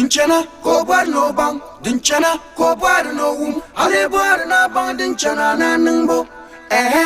Din chana ka o bɔri ni o baŋ, din chana ka o bɔri ni o wum, a lee bɔri ni a baŋ din chana ni a niŋbu, ɛhɛ.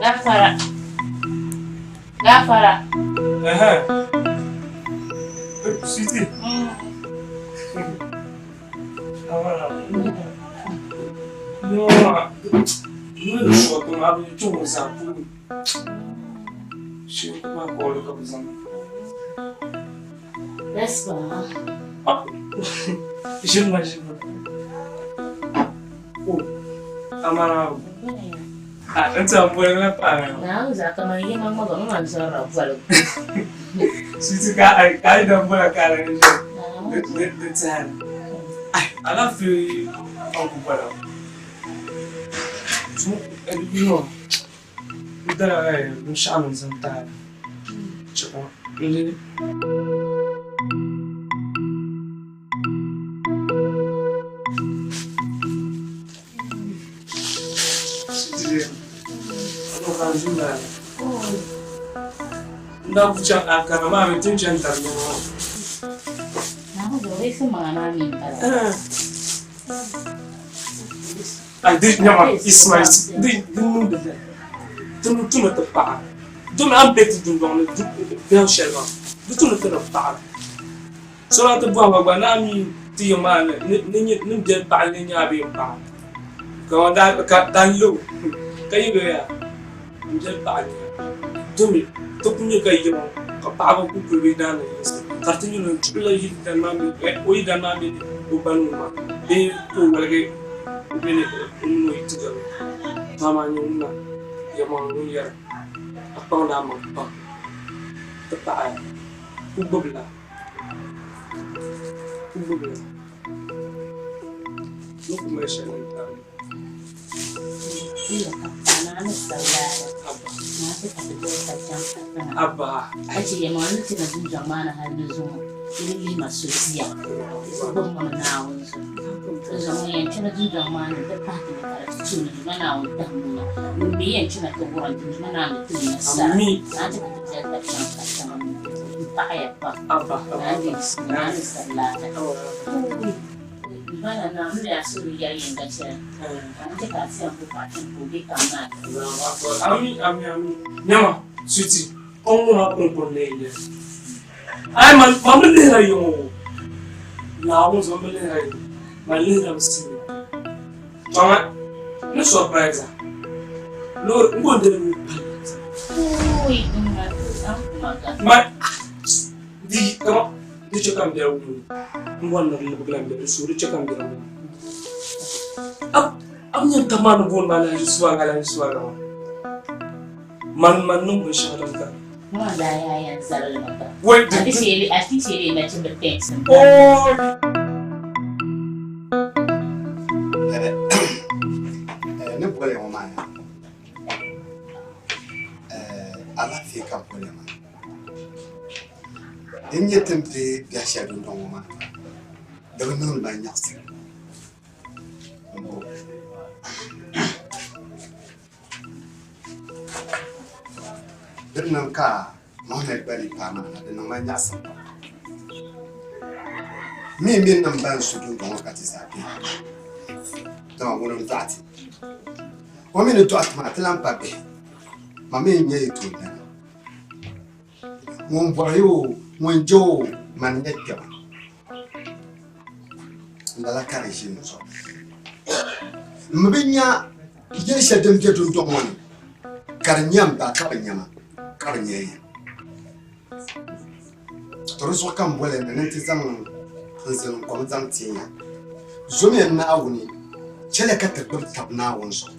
Gafara. Gafara. Ehe. Sweetie. No, no, short, no, I'm too zapu. Shi ma ko lo ka zan. That's ba. Shi ma shi ma. Oh. Amara. Ah, nta mbole na pa. Na za kamar yi man maga man zarra bol. Sweetie ka ai ka da mbola ka ra ni. De de tan. Ai, alaafee uncle bala. Tu you know. N dala binshaɣu ni zaŋ taai chɛŋɔ n daa ku chaŋ Ankara maa mi ti ni chani tari nɛma maa. Ai di nyama Ismail di di niŋdi li di ni tu ni ti paɣa domi a ni be ti dundɔŋ ni biɛhigu shɛli maa di tu ni ti ni paɣa so lahi ti bɔhi ma gba ni a mi ti yiŋ maa ni ni ni biɛli paɣa ni nyɛ a bee m paɣa ka ka n lo ka yɛli o yaa m biɛli paɣa n nyɛ domi ti ku nyɛ ka yiŋ ka paɣaba ku kuli bɛ daani yinsi ka di ti nyɛ ni tuɣila yidana maa mini o yidana maa mini o ba nuu maa bee ka o woligi o mini o mini o yi ti gabi to amaa nyɛ ŋuna yɛlimaŋli ŋun yɛra a kpaŋdi a maŋ pam ti paɣa ku gbubila ku gbubila ni ku mali shɛli n-tabi Abba. Ami. Abba. Ami, ami, ami. Nyama, sweetie, o ŋɔ maa kɔŋko n-lee nyɛ. Ai, man, man bi lihira yiŋ o. Naawuni zuɣu man bi lihira yiŋ. Man lihira mi sini. Tɔŋa, ni surprise a. Loori, n go n-deli mi palli. Man, di, kama, di chɛ ka m biɛri wum ni. N bɔri ni di libigila m biɛri, di suhu di chɛ ka m biɛri wum. A, a bi nya tab maa ni booni ma Alhaji Suwaaga, Alhaji Suwaaga maa. Man, man niŋ binshɛɣu din ka. Wai, di, di. Oh! Ni boli ŋɔ maa yaa alaafee ka boli maa din nyɛ ti ni be biɛhi shɛli dundɔŋ ŋɔ maa ni maa di bi niŋdi ma nyaɣisim di niŋ ka Mohammed gba lee paai maa na di niŋ ma nyaɣisim pam mi mi nim ban su dundɔŋ ŋɔ ka ti zaa be dama ŋuni n dɔɣi ti o mi ni dɔɣi ti maa ti lahi pa bihi. Ma mi n-nyɛ yi toondana. Ŋun bɔri ya o, ŋun je o, mani n-nyɛ kpɛma. Lala ka di ʒini zuɣu. M mi bi nya yili shɛli din be dundɔŋ ŋɔ ni ka di nya m ba ka bi nya ma, ka bi nya ya. To di zuɣu ka m boli ya na ni n ti zaŋ n zilinkom zaŋ tin ya. Zomiya Naawuni, chɛliya ka ti gbibi tab Naawuni zuɣu.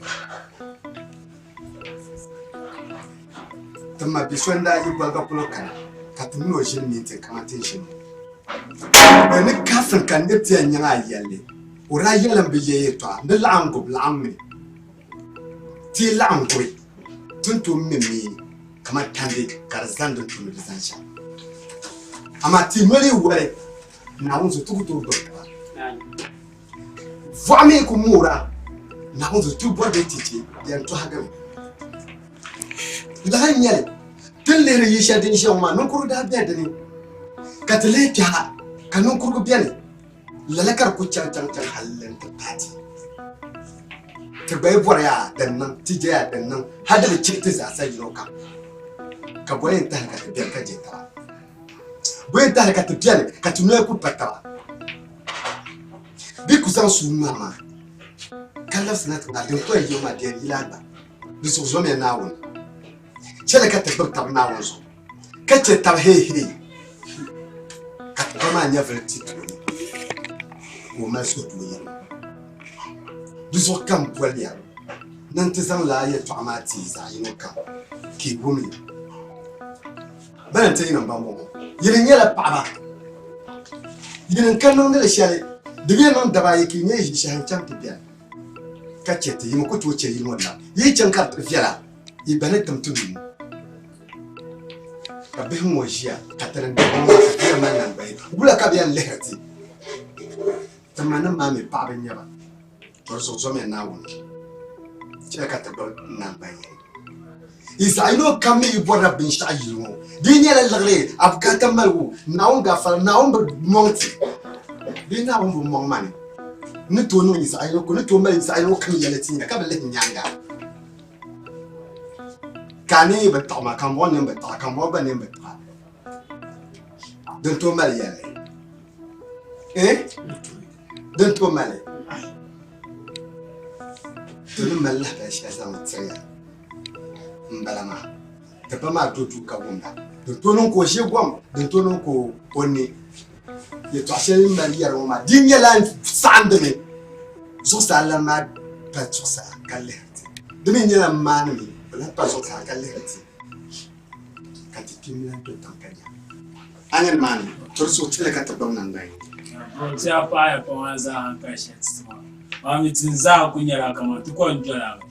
Ti ma bi so n-daa yi Gɔliga polo kana ka ti mini o ʒini mintin kaman ti ni ʒini ŋɔ. Bɛ ni kafin ka nir ti yɛn nyaŋ a yɛlli, o daa yɛli m bi ye yɛtɔɣa ni laɣiŋgu bi laɣimmi. Ti yi laɣim guri, ti ni tooi mi mi kaman tandi ka di zani din tu ni di zani shɛm. Amaa ti noli yi wali, Naawuni zuɣu ti ku tooi gbibi taba. Vɔɣu mi ku moora, Naawuni zuɣu ti bɔri bee ti chɛ, di yɛn tɔhigimi. Lala n-nyɛ li, ti ni lihiri yil shɛli din ʒiya ŋɔ maa, niŋkurugu daa be di ni, ka ti lihi kpɛha ka niŋkurugu beni. Lala ka di ku chaŋ chaŋ chaŋ hal nti paai ti. Ti gba yi bɔri yaa din niŋ, ti je yaa din niŋ, hal di bi chihi ti zaasa yino kam. Ka bɔ yɛn tahili ka ti beni ka je taba? Bɔ yɛn tahili ka ti beni ka ti noya ku pa taba? Bɛ ku zaŋ sua ŋmaai ma ka labisina ti maa, din ku yɛn yiɣi ma di yɛn yila gba. Di zuɣu zomiya Naawuni. Chɛli ka ti gbibi taba Naawuni zuɣu, ka chɛ taba heeheei, ka ti ba maa nyɛvili ti tooni, ka o mali suhudoo yɛlima. Di zuɣu ka m boli ya ni n ti zaŋ lala yɛtɔɣa maa ti yi zaɣ yino kam, ka yi wum li. Bana n-ti yinim bambɔŋɔ, Yini nyɛla paɣiba, yini n-ka niŋdi li shɛli, di bi yɛn niŋ daba ayi ka yi nya yi ʒiishɛhi n-chaŋ ti beni, ka chɛ ti, yi mi ku tooi chɛ yili ŋɔ labi. Yi yi chaŋ ka di ti viɛla, yi gba ni tim ti nuu. Ka bihi ŋɔ ʒiya ka ti ni dabba maa ka ti yɛn mali naŋgbahi, wula ka bɛ yɛn lihiri ti? Ti manim maa mi paɣiba n-nyɛ ba, to di zuɣu zomiya Naawuni, chɛliya ka ti gbibi naŋgban yini. Yi zaɣ yino kam mi yi bɔrila binshɛɣu yili ŋɔ, di yi nyɛla liɣiri, a bukaata maligu, Naawuni gaafara, Naawuni bi mɔŋ ti bee Naawuni bi mɔŋ ma ni n ni tooi niŋ yi zaɣ yino, ka o ni tooi mali yi zaɣ yino kam yɛli ti nya ka bi lihi nyaaŋa. Ka a nini yi bi taɣi ma, ka m bɔŋɔ nini bi taɣi, ka m bɔŋɔ gba nini bi taɣi, din tooi mali yɛlli? Eh? Din tooi mali? Ti ni mali lahabali shɛli zaŋ tiri ya m-bala maa. Ti ba maa do duu ka wumda. Din tooi niŋ ka o ʒi gom, din tooi niŋ ka o ne. Yɛtɔɣ shɛli n mali yɛri ŋɔ maa, di nyɛla n saɣindimi zuɣusaa lan maa pa zuɣusaa ka lihiri ti. Di mi nyɛla m maani mi o lan pa zuɣusaa ka lihiri ti, ka ti kpimi lan do tiŋ ka nya. A nyani maa ni, tiri suhu chɛli ka ti gbibi naŋgban yini. Ti a paɣiya pam a zaa n ka shɛli ti maa. Maa mi ti zaa ku nyɛla kaman ti ko n-doli a mi.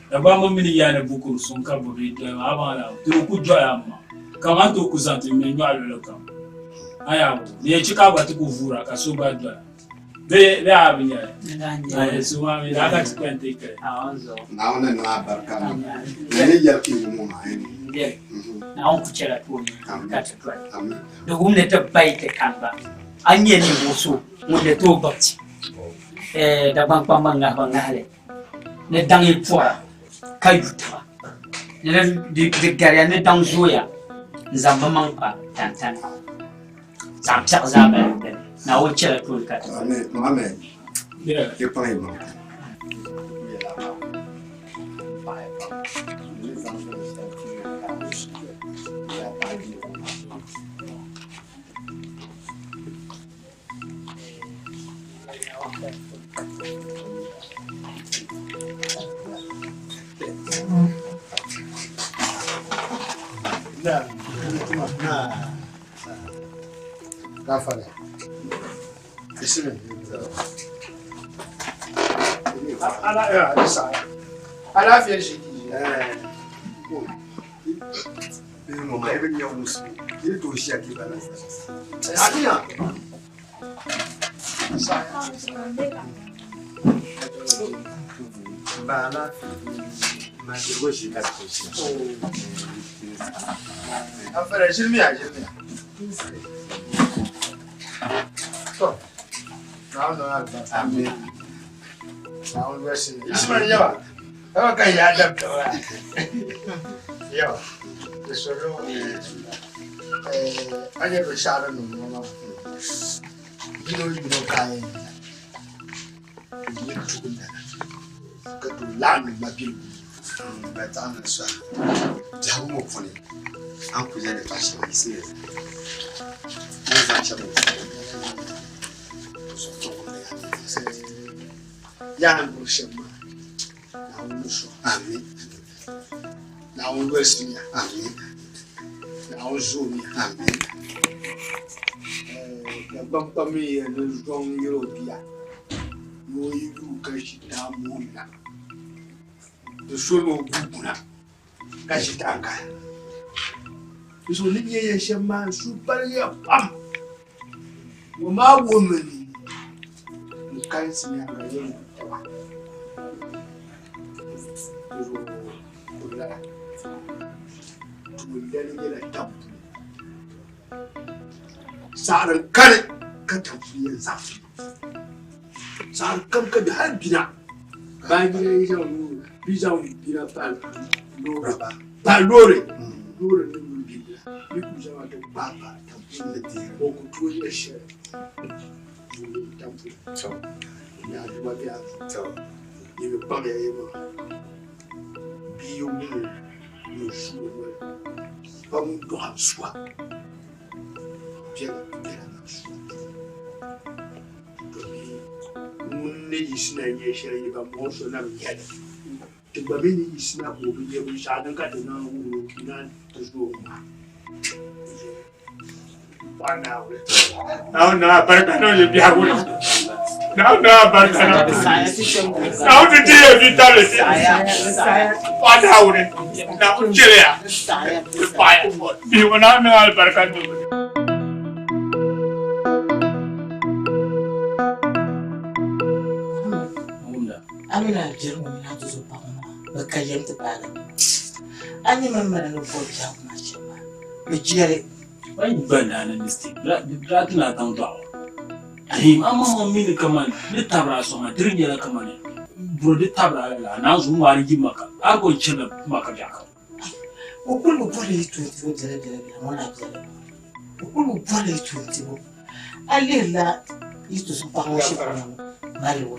Dagbamba mini ya ni bukuru suŋ ka bɛ bi doli maa, a baŋ la ti ku doli a ma kaman ti ku zaŋ ti ŋme nyɔɣu luɣili kam. A yaa bo, di yɛn chɛ ka a gba ti ku vuura ka so gba dola. Bee bee a bi nya li? Ayi, so maa mi daa ka ti kpɛn ti kali. Naawuni ni niŋ a barika niŋ. Ni ni yɛli ka yi wum o maa, ayi. Naawuni ku chɛla tooni ka ti doli. Di wum ni ti bayi ti kani ba. A ni nya ninvuɣ so ŋun ni tooi gbibi ti Dagbaŋ kpamba ŋahi ba ŋahili. Ni daŋ yi pɔra ka yu taba, ni di gariya ni daŋ zooya n-zaŋ bɛ maŋ kpa tantani. Zaɣ biɛɣu zaa bala beni. Naawuni chɛla tooni ka ti Mohammed, yi kpaŋ yi maŋ. Alaafee ʒi Yo, di solo a nyɛ binshɛɣu din niŋ ŋɔ maa yino yino ka a yɛn nya di nyɛ tugu lana ka tooi laɣim ni mabiligu ba zaɣim ni sɔha biɛhigu ŋɔ puuni a ni kuli yɛli yɛltɔɣa shɛŋa yiɣisimi a ni zaŋ shɛba yaa ni bɔri shɛm maa Naawuni ni sɔŋ. Amin. Naawuni wolisiya. Amin. Naawuni zoomiya. Amin. Dagbaŋ kpam mi yɛli ni zɔŋ yɛli o bia ni o yi yuui ka ʒi daa mooni na, di so ni o gu guna ka ʒi taankaya. Di zuɣu ni nyɛ ya shɛm maa n suhu paligiya pam. Ŋɔ maa wuhimi ni n kalinsi nyaaŋa yɛn ku taba. Di zuɣu kulala tuulani nyɛla tampuli. Saɣiri n-kani ka tampuli yɛn zaɣisi. Saɣiri kam ka di hali bina. Baanjira yi zaŋ bi zaŋ bina pahi loori pahi loori loori ni yuli bibila bi ku zaŋ ti kpahi pahi tampuli o ku tooi nyɛ shɛli tampuli ni aduma bɛ a zuɣu ni bi kpaŋya yi maŋa bia yi wum o ni o su o noli pa ŋun dɔɣi sua biɛla biɛla na su To mi ŋun ni yiɣisina n-nyɛ shɛli yi ba mɔɣ so na bi nya li. Ti gba mi ni yiɣisina ka o bi nya binshɛɣu din ka ti naan wuhir o ka naan ti zo o-ŋma. Paɣ Naawuni. Naawuni niŋ a barika niŋ yi biɛhigu ni. Naawuni niŋ a barika niŋ. Naawuni ti deei ya vi tabili ti. Paɣ Naawuni. Naawuni chɛliya. Ti paɣiya. Bihi ŋɔ Naawuni niŋ alibarika niŋ bɛ ni. A mini a biɛri ŋɔ mini a tuzopaɣa ŋɔ maa bɛ ka yɛm ti paagi. A nya mini mali ni bɔri biɛhigu maa shɛm maa, bɛ jɛli. Why you gba naani mistake? Daa ti na taŋ dɔɣu. Ahim, a maŋmaŋ mi ni kaman ni tabiri a sɔŋ a diri nyɛla kamani buri di tabiri a lala, a naan zuŋ ŋmaari yi maka, a ko n-chirila maka biɛɣu kam. O kuli bi bɔrila yi tuun tibo biɛla biɛla biɛla ŋɔ na biɛla. O kuli bi bɔrila yi tuun tibo. A lihirila yi tuzupaɣa ŋɔ shikuru ŋɔ mali o.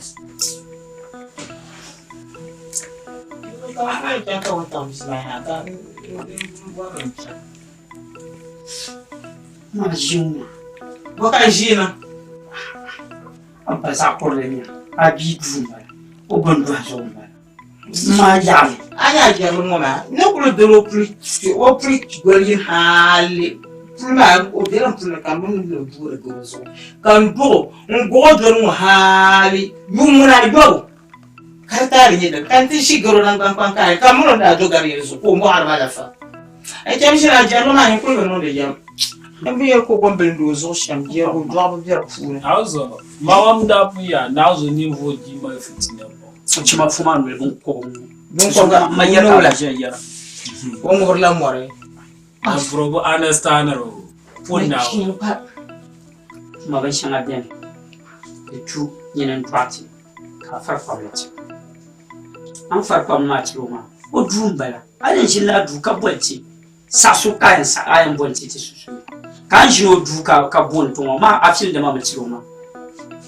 Maa ʒi ŋɔ. Bɔ ka n ʒi na? A ba zaɣ kurili nya a bia duu m-bala o bini dɔhi zuɣu m-bala. Maa yaɣili. A nya a jɛrili ŋɔ maa, n ni kuli doli o puli o puli goli yini hali puli maa o bela n puli ni ka m mini ni duuri gari o zuɣu ka n duɣ o n guɣ o doli ŋɔ hali yuŋ ŋuna ayɔbu ka di taali nyɛ dini ka n ti ʒi garo naŋgbankpaŋ ka ka m mini o ni daa do gari yili zuɣu ka o mɔɣiri ma la fa. N cham ʒini a jɛrili maa n kuli bi niŋdi yɛm. N bi yɛli ka o gombili o zuɣu shɛm jɛrigu dɔɣibu be di puuni. Naawuzo, Mawam daa pun yaa Naawuzo ninvuɣ di mali fitina bɔ. O chima fu maa noli biŋkɔbigu ŋɔ. Biŋkɔbigu Ma yɛri ka a ʒiya yɛra. O ŋubirila mɔri. A vuri bi understand o pun Naawuni. Ma binshɛŋa beni di tu nyini n-dɔɣi ti ka a fari kpabili ti. A ni fari kpabili maa tiri o maa, o duu m-bala. A ni ʒinila a duu ka boli ti saɣiso ka a yɛn saɣi a yɛn boli ti ti sunsuuni. Ka a ni ʒini o duu ka booni ti ŋɔ maa a filindi ma mi tiri o maa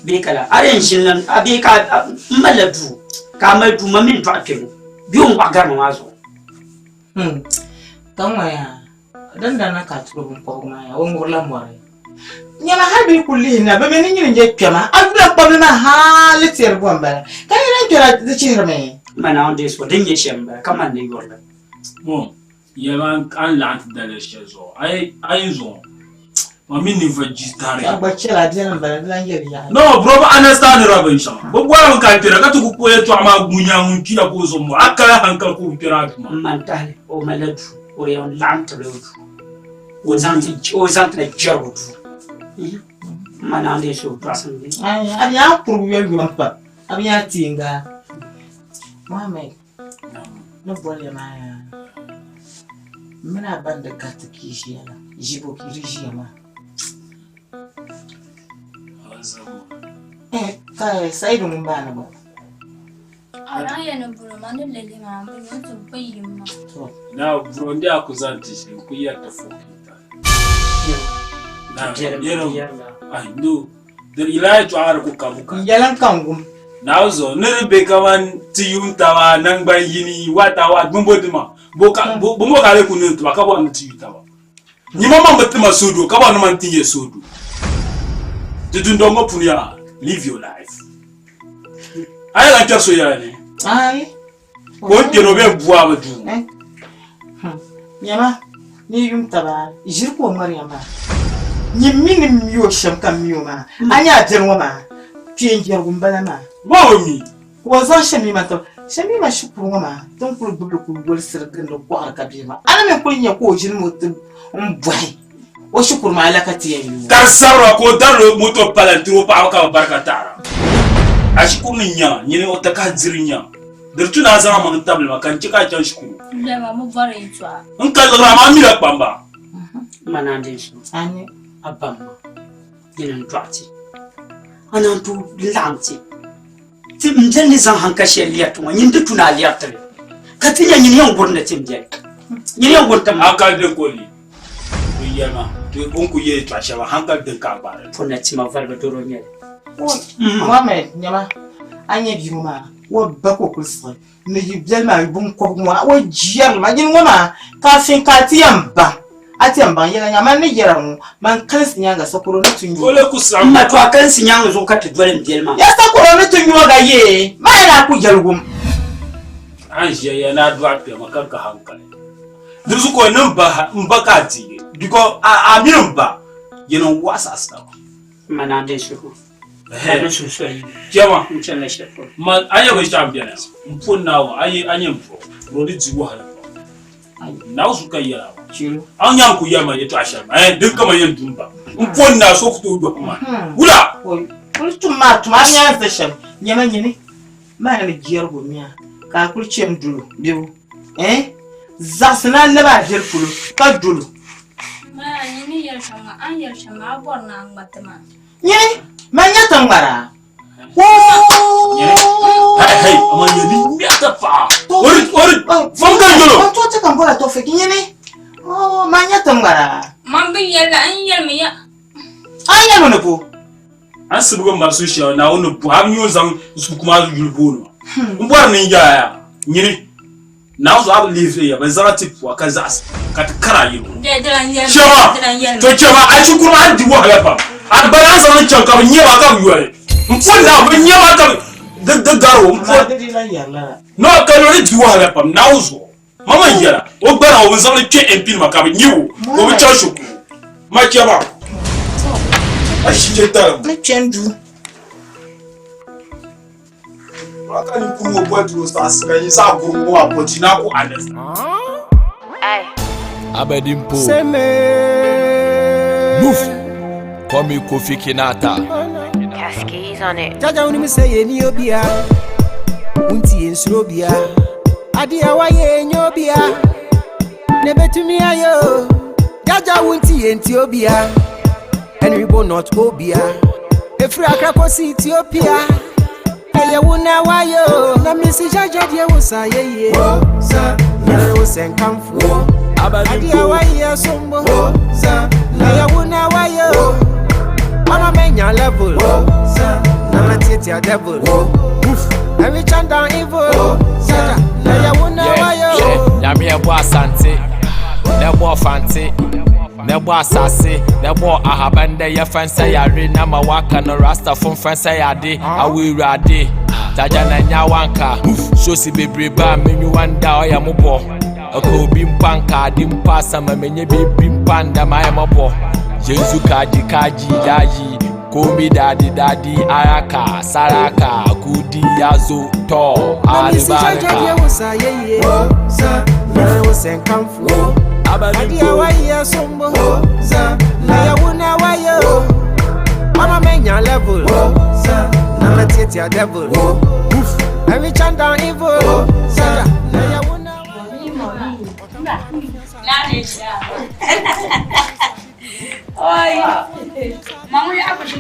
bee ka la. A di yɛn ʒinila a bee ka m malila duu ka a mali duu ma mi n-dɔɣi kpe ŋɔ bee o ni wɔɣi gari ma maa zuɣu. Ka ŋɔ yaa Din daa na ka a turi biŋkɔbigu maa yaa, o ŋubirila mɔri. Nyama hal bɛ yi kul lihi na, bɛ mi ni nyini n-je kpɛma, a yula kpabili maa hal ti yɛri bɔ m-bala, ka nyini n-kpɛra di chihirimi. Ma Naawuni deei so, din nyɛ shɛm m-bala, ka man ni yuri li. Ŋɔ yɛlima a ni laɣim ti daliri shɛli zuɣu, a yi zuŋɔ Ma mi ninvuɣ jitari. A gba chɛli a biɛli m-bala, di lan yɛli yaha. No, bro bi understand ra binshɛŋa. Bi bɔrimi ka a kpɛra ka ti ku kpuɣi yɛltɔɣa maa gu nya ŋun kpina ka o zuɣu mɔri. A kali hankali ka o bi kpɛri a duu maa. M ma n-tahili o malila duu, o di yɛn laɣim tibila o duu. O zaŋ ti o zaŋ ti la jɛrigu duu. M ma naan deei suhupiɛlli bee? A bi nya kurigu yomyom pam, a bi nya tiiŋga. Mohammed, ni boli ya maa yaa, m mini a ba ni di gariti ka yi ʒiya la, ʒibu ka yi di ʒiya maa. Ka Sayidu ŋun maa ni gba. Na burundi a ku zaŋ ti shɛli n ku yɛri ti fɔkita. Na yɛri ai no di yila yɛltɔɣa di ku ka bukaata. N yɛla n ka n wum. Naawuni zuɣu ni di be kaman ti yuun taba naŋgban yini wata wa bimbo dima bo ka bimbo ka a lee ku niŋ ti ba ka bɔri ni ti yu taba. Nyimamaŋ bi ti ma suhudoo ka bɔri ni man ti nyɛ suhudoo. Di dundɔŋ ŋɔ puuni yaa live your life. A yɛla n kpɛri so yɛla ni? Ayi. Ka o ni kpɛri o bee bua bi duu. Nyama, ni yum taba ʒiri ka o ŋmariya maa. Nyin mi ni mi o shɛm ka m mi o maa. A nya a biɛri ŋɔ maa, kpeen jɛrigu m-bala maa. Ma o mi. Ka o zaŋ Shɛmima ti Shɛmima shikuru ŋɔ maa ti ni kul gbibi li kul wolisiri gindi gɔɣiri ka bihi maa. A ni mi kul nya ka o ʒini o ti m-bɔhi o shikuru maa la ka ti yɛn yooi. Ka di sabira ka o darila o moto pala n-tiri o paɣaba ka bɛ bari ka taɣira. A shikuru ni nya nyini o takahi diri nya. Di di tu ni a zaŋ amaŋ n-tabili ma ka n chɛ ka a chaŋ shikuru. N ka liɣiri amaa m mila kpamba. M ma Naa Dinso, a ba ma nyini n-dɔɣi ti. A naan tooi laɣim ti. Ti m biɛli ni zaŋ hankali shɛli lɛri ti ŋɔ, nyini di tu ni a lɛri ti li. Ka ti nya nyini yɛn guri ni ti m biɛli. Nyini yɛn guri ti ma. Hankali din ka o li o yɛli ma, to o ni kuli yɛli yɛltɔɣa shɛli maa, hankali din ka a gbaari li. Pɔna tima valibu doro n-nyɛ li. Mohammed, nyama, a nya bia ŋɔ maa, o ba ka o kuli siɣi ni yi biɛli maa binkɔbigu ŋɔ, o jɛrili ma nyini ŋɔ maa kaafin ka a ti yɛn baŋ, a ti yɛn baŋ yɛla nya man ni yɛra ŋɔ, man kalinsi nyaaŋa sakoro ni ti nyo. O lee ku saɣim M ma, to a kalinsi nyaaŋa zuɣu ka ti doli m biɛli maa. Ya sakoro ni ti nyo ga yee, maa yɛla a ku yɛligum. A ni ʒiya ya ni a dɔɣi kpɛma ka ka hankali. Di zuɣu ka o ni m ba m ba ka a deegi because a mini m ba yɛn n waɣisi a sitaba. M ma naan deei suhu. Ka niŋ suhusuɣili. Kpɛma. N chanila shɛli polo. Ma a nya binshɛɣu m beni m po Naawuni a yi a nya m puɣi bro di di wahala pam. Naawuni zuɣu ka n yɛli a maa. A nya n ku yɛli ma yɛltɔɣa shɛli maa eh din kama yɛn du m ba. M po Naa so ku tooi dɔhi ma. Wula? Kuli tum maa tuma a nya n za shɛm nyama nyini maa ni jɛrigu mia ka a kuli chɛ n dolo bebu eh zaɣisi ni a labi a viɛli polo ka dolo. Maa nyini yɛli shɛm maa a ni yɛli shɛm maa a bɔri ni a ŋma ti maa. Nyini, man nya ti ŋmara. Hey, ama nyini ŋmɛta paɣa. Ori, ori, fam ka yolo. Man to ti kan bɔra to fiki nyini. Oh, man nya ti ŋmara. Man bi yɛli n yɛlimi ya. A yɛlimi ni bo. An sibigi mari so shɛli Naawuni ni bɔhi a bi nyo zaŋ zuku maa yuli booni ma. N bɔri ni n yaaya nyini. Naawuni zuɣu a bi lihi viɛnya bɛ zaŋ ti pua ka zaɣisi ka ti kari a yino. Chɛma, to chɛma, a shikuru maa a ni di wahala pam. A gbana a zaŋ li chaŋ ka bɛ nya ba ka bɛ yoli. M poli Naawuni, bɛ nya ba ka bɛ di gari o. M poli. No, ka lo di di wahala pam Naawuni zuɣu. Mama n yɛla, o gbana o bi zaŋ li kpe MP nima ka bɛ nya o ka o bi chaŋ shikuru. Ma chɛma, a ʒi talim. Ni kpe n duu. Ka ninkuri ŋɔ boli ti o saɣisi ka yi zaɣ guri ŋɔ maa pɔti naa ku understand. Abedimpo. Move. Call me Kofi Kinata. Cascades on it. Jaja wuni mi sɛ yɛ ni obia, wunti yɛ nsuro bia. Adi a wayɛ enyo obia, ne betumi ayɛ o. Jaja wunti yɛ nti obia, Henry bo not obia. Efiri Accra kɔsi Ethiopia, ɛyɛ wo na wayɛ o. Na mesi jaja deɛ wo sa yɛ yie, yɛrɛ wo sɛ nkamfo. Adi a wayɛ sombo, ɛyɛ wo na wayɛ o. Mama menya level, na ma tietia devil. Every chant down evil, jaja, ɛyɛ wo na wayɛ o. Nyame ɛbɔ Asante, na ɛbɔ Fante, na ɛbɔ asase, na ɛbɔ ahaban dɛ yɛfɛn sɛ yare na ma waka no rasta fo mfɛn sɛ yade awo awurade tagya na nya wanka sosi bebrebe a menyiwa nda ɔyɛ mobɔ ɛkɔ obi mpa nka ade mpa asama menye biribi mpa nda ma ayɛ mɔbɔ Yesu kaji kaji yayi komi dadi dadi araka saraka kudi yazo tɔ Mami si jaja deɛ alibarika. wo sa yɛ yie, yɛrɛ wo sɛ nkamfo. Adi a wayɛ sombo, ɛyɛ wo na wayɛ o. Mama menya level, na ma tietia devil. Every chant down evil, jaja, ɛyɛ wo na Oi. Mamu ya ku shi.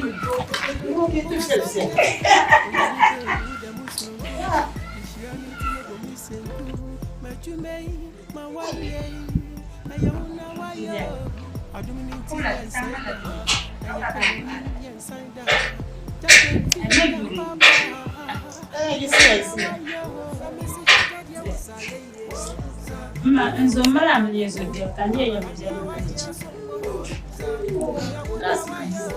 Ma n zo mala mi nyɛ zo biɛri ka nyɛ yɛm biɛri ma di chɛ. That's nice.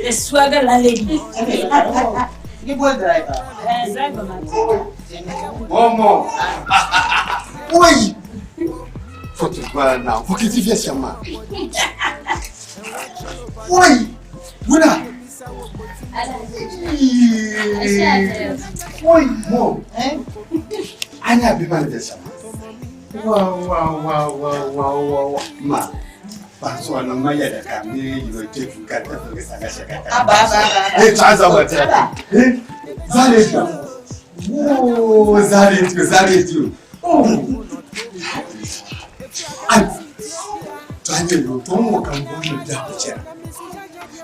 The swagger lady. Ni boy driver. Eh, driver man. Momo. Oui. Faut que tu vois là. Faut que tu viennes chez moi. Oui. Voilà. Oui, mom. Anya bi man de sama. Wow, wow, wow, wow, wow, wow. Ma. Ba so na ma ya da ka mi yo te fu ka ta fu ka sa ka. Aba, aba, aba. Eh, ta za wa ta. Eh, zare tu. Oh, zare tu, zare tu. Oh. Ai. Ta ne yo to mo kan bo ni da ku ce.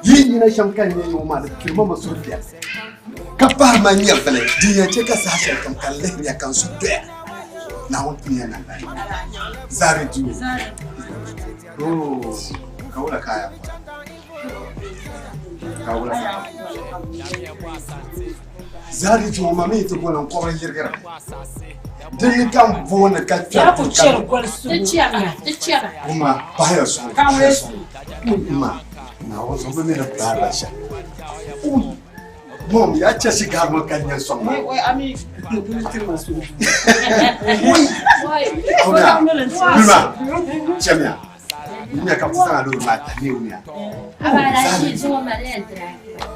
Yi ni na sham kan ne yo ma da kirma masurfiya. Ka ba ma nyɛ bɛlɛ di ya ce ka sa shɛli kam ka lihiriya ka n su doya Naawuni pun ya na zari du. Oh, ka wula kaya ka wula zari du ma mi ti booni n kɔbiri yirigiri din ni ka n booni ka Ya ku chɛri goli sugu. Kuma paɣaya suhu Ka wuli su. Ma Naawuni zuɣu bi mi ni baari la shɛli mom ya chɛ shigari ŋɔ ka nyɛ sɔŋ maa. Wai ami tiri ma su. Ona, Luma, chɛmiya, n ka saŋa loori maa ta ne wumiya.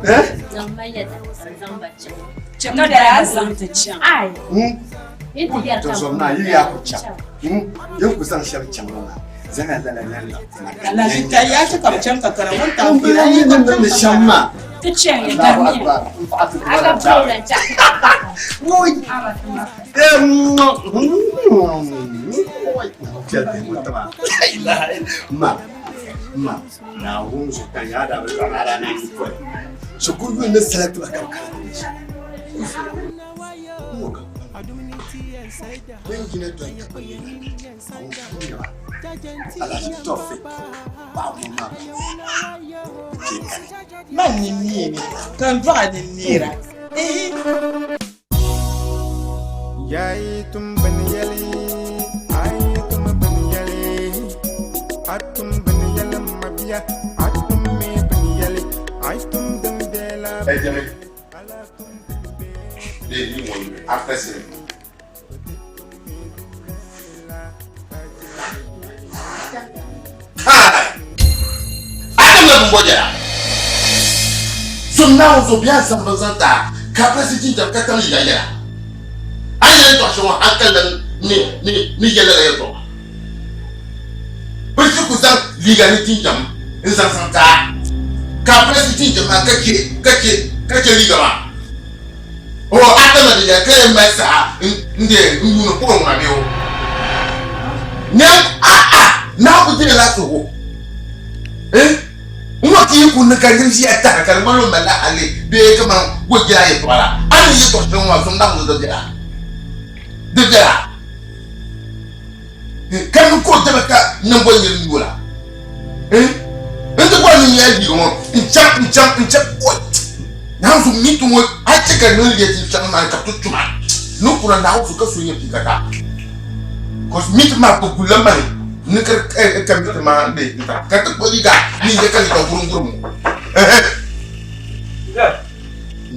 Eh? Ka daa zaŋ ti chaŋ. To zom na yi yaa ku chaŋ. Yin ku zaŋ shɛli chaŋ ŋɔ maa, zaŋ a lala lala na ka Alhaji ta ya ce ka chaŋ ka kana ŋun ta N bi yi ni niŋdi shɛm maa. Ti chaŋ ya Allahu darmiya. akbar. N paɣa ti bɔra daa. Woi. Eh, Ma, ma, Naawuni zuɣu ka yaa daa bi zaŋ a daa na yi kɔli. Shikuru yuli ni select ba ka bi kana ti shɛm. N ka Bin yina dɔn ka bi yina Alhaji Tɔfik paɣa ŋɔ maa bi je kani. Man ni niini kan dɔɣa ni niira. Yayi tum bani yali, ayi tum bani yali, atum bani yali mabia, atum me bani yali, ayi tum dum bela. Hey, Jimmy. They you want after sin. Kai! Adam na mboja. So now so bien sambazanta ka presi jinjam ka tam yiga yɛra. An yɛrɛ tɔ sɔngɔ an ka lan ni ni ni yɛlɛ la yɛtɔ. Presi ku zaŋ liiga ni jinjam n zaŋ zaŋ taa. Ka presi jinjam maa ka che ka che ka che liiga maa. O Adam de ya ka yɛn mali saha n de n yuuni kpɔgɔ ŋuna bɛ o. Ne a a n'a ku jina la sogo. Eh? N wa k'i kun ka niri ʒiya tara ka di ŋmani o malila hali bee kaman wo jira yɛltɔɣa la a ni yɛltɔɣa shɛli ŋɔ maa so n-daŋ di biɛla di biɛla ka ni ka o daba ka niŋ bɔ niri nuu la n ti bɔri ni nyɛla liiga ŋɔ n chaŋ n chaŋ n chaŋ o naawuni so mi ti ŋɔ a chɛ ka niŋ liiga ti chaŋ maa ka ti tuma ni kuna naawuni so ka so nyɛ pii ka taa cause mi ti maa bi gulila mani ni ka ka mi ti maa n de ta ka ti kpuɣi liiga ni n yɛ ka liiga gurum gurum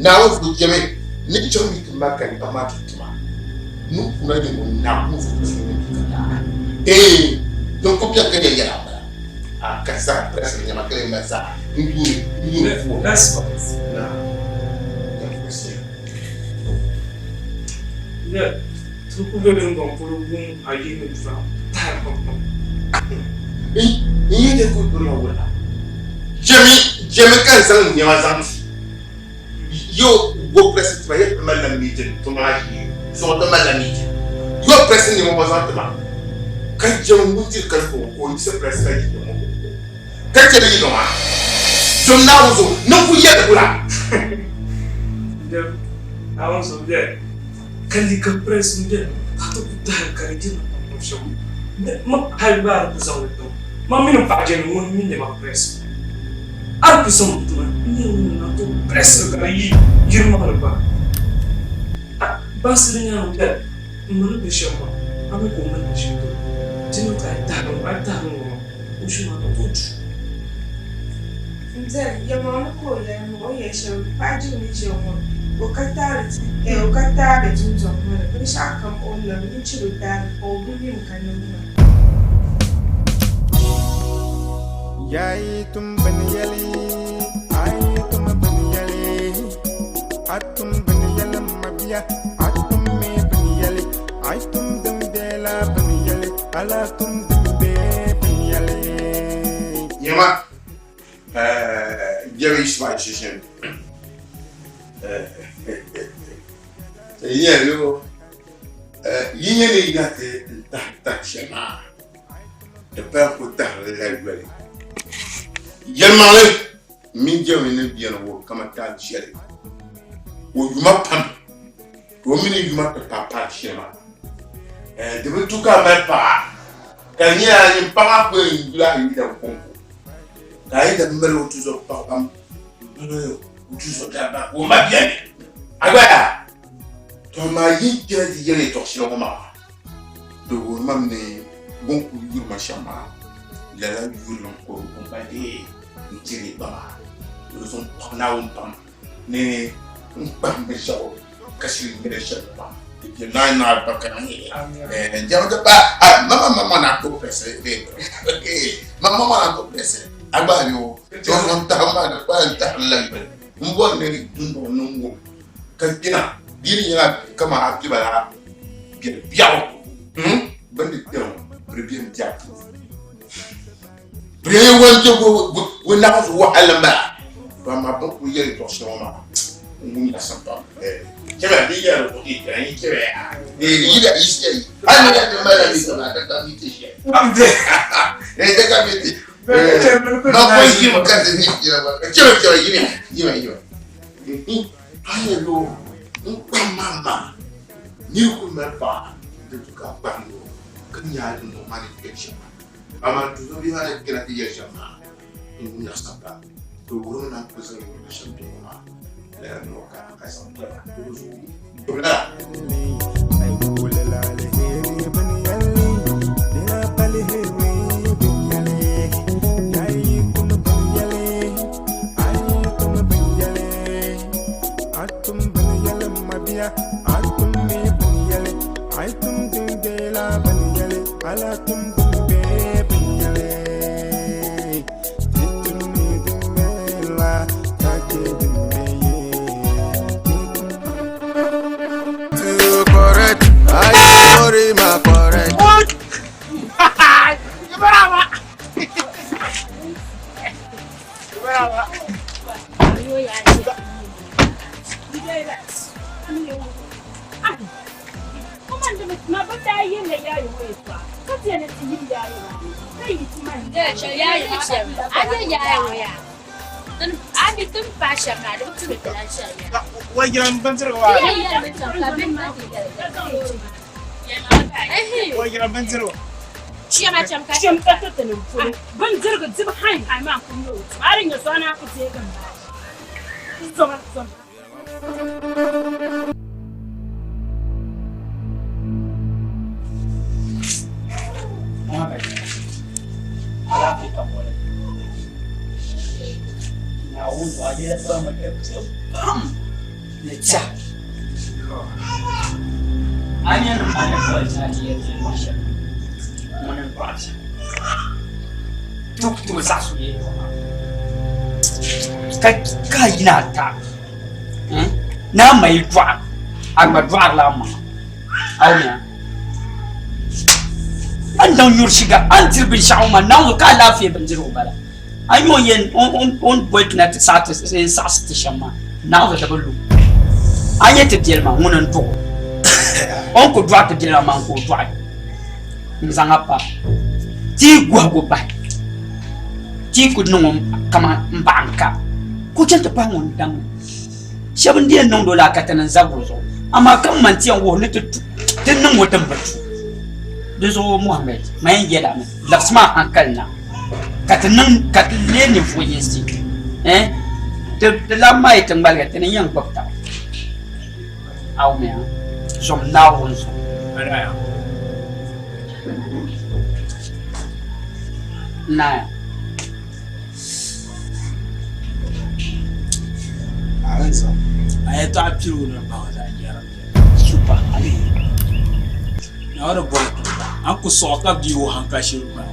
naawuni so jɛmi ni chaŋ mi ti maa ka ni maa ti tuma ni kuna ni ŋun naawuni so ka so nyɛ pii ka taa ee don ko piɛ ka yɛ yɛla bala a ka sa press nyɛma ka yɛ mali sa n yuuni n yuuni fuo That's right. na Ne, ti ku be Dundɔŋ polo wum a yi ni dura tahi pam pam. N yi de ku duri la wula. Jɛmi jɛmi ka n zaŋ nɛma zaŋ ti. Yo wo press ti ma yɛ ti mali la meeting tuma ʒii sɔŋ ti mali la meeting. Yo press nɛma ŋɔ zaŋ ti ma. Ka jɛmi ŋun diri ka ko ko yiɣisi press ka yi ŋɔ ko. Ka chɛ liiga maa. Zom Naawuni zuɣu ni n ku yɛli wula. Dem Naawuni zuɣu bɛ ka liiga press n bɛ ka ti ku tahi ka di jina pam shɛm. Ma hali gba a di ku zaŋ li tim. Ma mini n paɣa jɛli ŋuni mi nyɛ ma press. A di ku zaŋ li tima n nyɛ ŋuni na to press li ka di yi yiri maŋli gba. Bansi di nyaangi bɛ n ma ni be shɛm maa a mi ka o mali shɛm to di niŋ ka a yi tahi a yi tahi ŋɔ maa o shee maa ka o du. N tɛri yɛlimaŋli ka o yɛli ma o ni yɛli shɛm paɣa jiri ni ʒiya ŋɔ o ka taali ti o ka taali dundɔŋ ŋɔ ni binshɛɣu kam o ni niŋ ni chiri o taali ka o bi mi ka niŋ maa. Yayi tum bini yɛli, ayi tum bini yɛli, a tum bini yɛli mabia, a tum mi bini yɛli, a tum din bela bini yɛli, ala tum din be bini yɛli. Nyɛma jɛbi Ismail Shishin. Nyɛ lo yi nyɛ ni nya ti n tahi tahi shɛli maa di paya ku tahiri la yoli. Yɛlimaŋli mini jɛmi ni beni o kama taali shɛli o yuma pam ka o mini yuma ti paai paai shɛli maa di bi tu ka a mali paɣa ka di nyɛla nyin paɣa ku yɛn yuli a yidana kɔŋko ka a yidana mali o tuzo paɣaba m-mali o tuzo dabba ka o ma beni a gba yaa to amaa yi kpɛna ti yɛli yɛtɔɣ shɛli ŋɔ maa di wuhiri ma mi ni bɛ ni kul yuri ma shɛm maa, lala yurilim ka o mali deei n-tiri ba maa. Di zuɣu m paɣi Naawuni pam ni n kpahim binshɛɣu ka shiri nyɛla shɛli maa. Di be Naa ni alibarika niŋ yi ni. Jɛma ti paai, a ma ma ma na to press ma ma ma na to press a gba ni o to n tahi ma di kpa n tahi la yuli n bɔri ni dundɔŋ niŋ ŋɔ ka kpɛna di ni nyɛla kaman a kpɛ ba la biɛri biɛɣu bɛ ni kpɛri ŋɔ bɛ di bɛni biɛɣu puuni bɛ yɛn wan kpɛ o naɣ zuɣu waɣinli m-bala to amaa bɛ ni kuli yɛli yɛltɔɣ shɛli ŋɔ maa n wumya sani pam chɛba di yɛri o yi chɛba yi la yi shɛli hali ni ti mali mi ka ka ka mi ti shɛli ka ka mi ti ma ko yi ma ka ti chɛba chɛba yimiya yimiya yimiya A yɛli o, N kpam maa maa, nir ku mali paɣa di tu ka a kpahim o ka nya a dundɔŋ maa ni kpɛri shɛm maa. Amaa n tuzo bihi maa ni kpɛna ti yɛli shɛm maa, n wum nyaɣisim pam. Di wuhirimi ni a ni kul zaŋ yuri shɛm dundɔŋ maa, lala n-niŋ ka a zaŋ kpɛma di bi zooi gbib lala. Correct, I worry my correct. Bindirigu dibu hainhai maa n-kuli nyɛ o tuma. A di nya so a naan ku deegi m-bahi. Zoma, zoma. Ka yina ata ni a ma yi dɔɣi a gba dɔɣirila a maŋa a wumya a ni daŋ nyuri shiga a ni diri binshaɣu maa naawuni ka alaafee bindirigu bala a ni o yɛn o ni boli ti na ti saɣisi ti shɛm maa naawuni di bi lu a nyɛ ti biɛli maa ŋuni n dɔɣi o o ni ku dɔɣi ti biɛli maa maa ka o dɔɣi n zaŋ a pa ti yi gɔhigu bahi. Ti ku niŋ o kaman m baɣa n-ka, ka o chaŋ ti pahi ŋun daŋ ni. Shɛba n-di yɛn niŋdi o la ka ti niŋ zabiri o zuɣu, amaa ka man ti yɛn wuhi ni ti niŋ o din bi tu. Di zuɣu Muhammad, man yɛn yɛl a mi, labisimi a hankali na ka ti niŋ ka ti leei ninvuɣ yinsi. Eh, ti ti lan maa yi ti ŋmaligi ti ni yɛn gbubi taba. A wumya, zom Naawuni zuɣu. Naya. A yɛltɔɣa piligu ni baŋ zaɣ jɛra Super. Naawuni bɔri tumda a ni ku sɔɣi ka bia o hankali shɛli gba